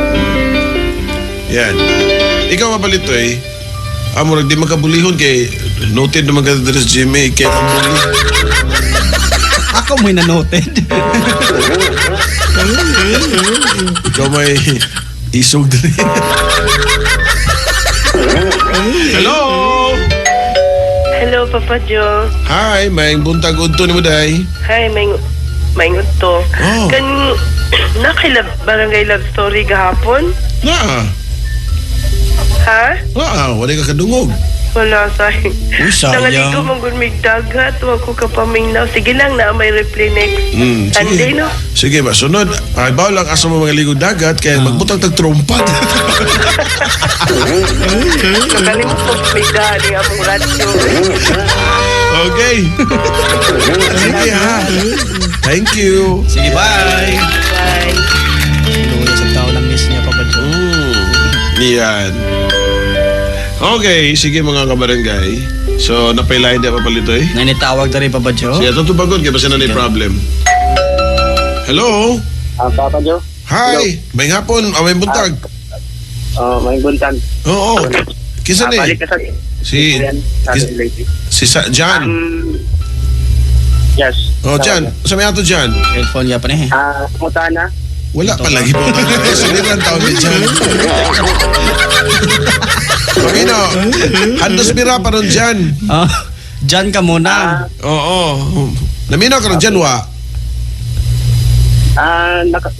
Yan. Ikaw mapalito eh. Amo di makabulihon kay Noted naman ka diri sa GMA kay Pambuli. Ako mo'y na-noted. Ikaw may isog diri. Hello. Hello, Papa Joe. Hi, may buntag udto nimo day. Hi, may may to. Oh. Kan nakilab barangay love story gahapon? Na. Ha? Ah, wala ka kadungog. Wala sa. Uy, sayang. Nangaligo mong gulmig dagat, wag ko kapamingnaw. Sige lang na may replay next Sunday, Sige. no? Sige ba, sunod. Ay, bawal lang asa mo mga ligog dagat kaya magbutang tag trompat. Nakalimot ko may dali among radyo. Okay. Sige ha. Thank you. Sige, bye. Bye. Luya sa tao lang miss niya, Papa Joe. Yan. Okay, sige mga kabarangay. So, napailahin di pa palito eh. Nanitawag na rin, Papa Joe. Sige, itong tubagon kaya basta na may problem. Hello? Papa Joe? Hi! May hapon, may buntag. Oh, may buntag. Oo. Kisa ni? Balik ka sa Si, si sa, Jan. Yes. Oh, Jan. Sa may ato Jan? Cellphone niya pa niya. Kumusta na? Wala pa lagi po. Sige lang taon ni Jan. Pamino, handos mira pa ron Jan. Ah, dyan ka muna. Oo. Namino ka ron Jan, wa?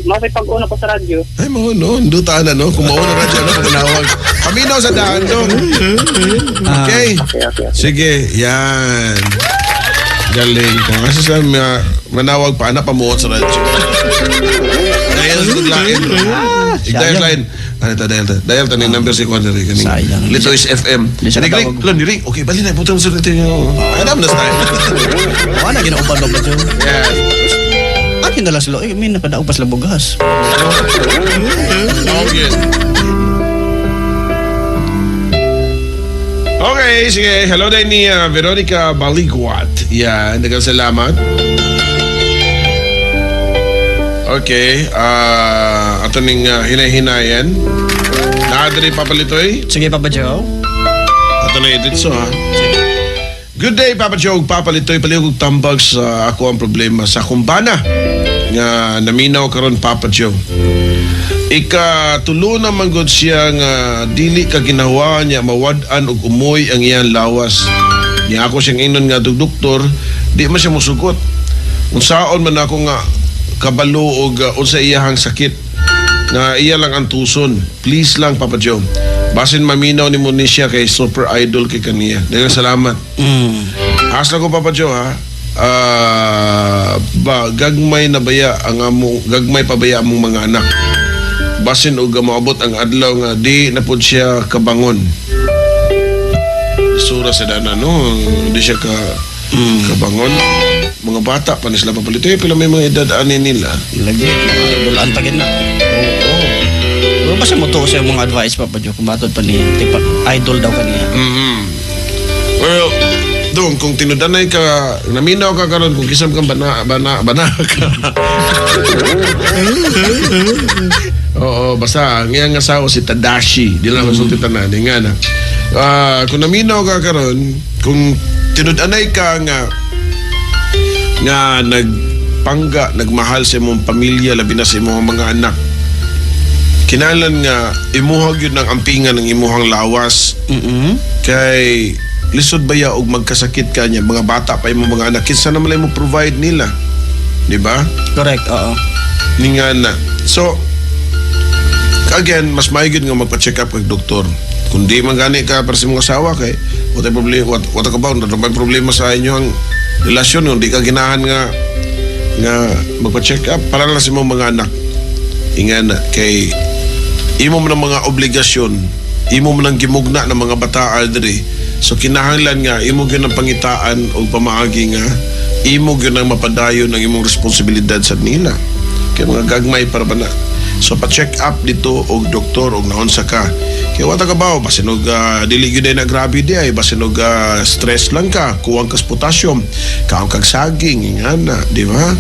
Makipag-una ko sa radyo. Ay, mo no, duta na no. Kung mauna radyo, no, kumanawag. Paminaw sa daan, no. Okay. Okay. Sige, yan. Galing. Kung asa sila manawag pa, anak pamuot sa radyo. Dial sa lain. Dial line. Ano ito, dial ta. Dial ta ni number si Kwan diri kaning. Sayang. Lito is FM. Hindi siya Ring, natawag. ring, ring. Okay, bali na. Putang sa ito yung... Ay, na style. Wala, ginauban Papa Joe. Yeah. Akin na lang sila. Eh, may nakadaog pa sila bugas. Okay. Okay, sige. Hello din ni Veronica Baligwat. Yan, daghang salamat. Okay, ato ning hinay-hinayan. Naadri papalitoy. Sige, Papa Joe. Ato na edit so ha. Good day, Papa Joe. Papalitoy, palihog og tambag sa ako ang problema sa kumbana nga naminaw karon Papa Joe. Ikatulo na man gud siya nga dili ka ginawa niya mawad-an og umoy ang iyang lawas. Niya ako siyang inon nga dug doktor, di man siya mosugot. Unsaon man ako nga kabalo og unsa iyahang sakit nga iya lang ang tuson. Please lang Papa Joe. Basin maminaw ni mo ni siya kay super idol kay kaniya. Daghang salamat. Asla ko Papa Joe ha. Ba gagmay na baya ang among gagmay pa baya among mga anak. Basin og moabot ang adlaw nga di na pud siya kabangon. Sura sa dana no, di siya ka kabangon. Mga bata pa ni sila papalito. Eh, pila may mga edad ani nila. Lagi. Dulaan pa gid na. Oo. Pero basta mo to sa mga advice, Papa Joe. Kung matod pa niya. Tipa, idol daw kaniya. Well, dong kung tinudanay ka, naminaw ka karon kung kisam kang bana bana bana ka. Oo, basta ang iyang asawa si Tadashi, di lang masulti tanan, di nga na. Kung naminaw ka karon, kung tinudanay ka nga nga nagpangga, nagmahal sa imong pamilya, labi na sa imong mga anak. Kinahanglan nga imuha gyud ng ampingan ng imuhang lawas kay lisod ba ya og magkasakit ka niya mga bata pa imong mga anak kinsa naman lang mo provide nila, di ba? Correct, oo. Ni nga na. So again, mas maigid nga magpa-check up kag doktor kung di man gani ka para sa imong asawa kay wala problema, wala ka ba wala problema sa inyong relasyon kung di ka ginahan nga nga magpa-check up para lang sa imong mga anak. Inga na kay imo man ang mga obligasyon, imo man ang gimugna ng mga bataa diri. So kinahanglan nga imo gyud ang pangitaan og pamaagi nga imo gyud ang mapadayon ang imong responsibilidad sa nila kay mga gagmay para ba na. So pa-check up dito og doktor og naunsa ka kay wata ka ba basin og dili gyud ay na grabe di ay basin og stress lang ka, kuwang kas potassium, kaon kag saging, ingana, di ba?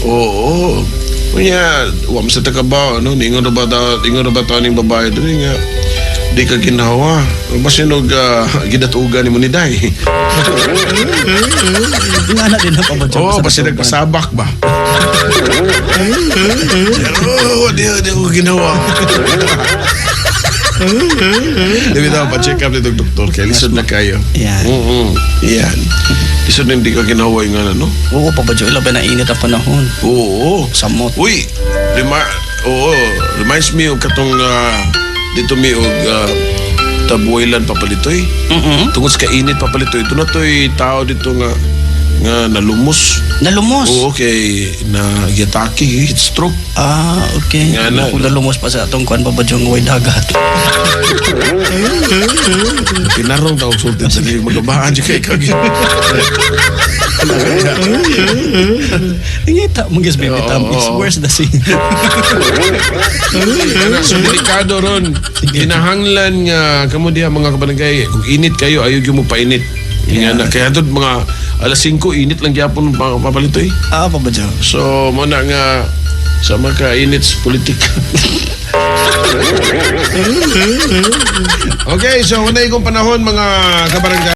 Oo. Kunya, wa man sa takabaw, no? Ningon ra ba ta, ingon ra ba ta ning babae diri nga Di ka ginawa. Basin og gidatugan ni mo ni Day. Nga na din na, Papa Joe. Oo, Basta basta natugan. nagpasabak ba? Oo, di ko ginawa. Di ba pa-check up dito doktor kay lisod na kayo. Yeah. Yan. Lisod na hindi ka ginawa yung ano, no? Oo, Papa Joe, ilabi na init ang panahon. Oo. Samot. Uy, oo, reminds me of katong dito mi og Tabuelan papalitoy. Tungod sa kainit papalitoy, ito na to'y tao dito nga nga nalumos. Nalumos. Oo, kay na giatake, heat stroke. Ah, okay. Nga na. Kung nalumos pa sa atong kuan, Papa Joe, nga way dagat. Pinarong daw sulti sa di magabaan di kay kag. Ngita mo guys, baby Tam. It's Oo. worse the scene. So delikado ron. Kinahanglan nga kamo diha mga kabarangay, kung init kayo ayo gyud mo painit. Nga na kaya hantod mga alas 5 init lang gyapon papalitoy. Ah, Papa Joe. So mo na nga sa mga init sa politika. Okay, so unay kong panahon mga kabarangay.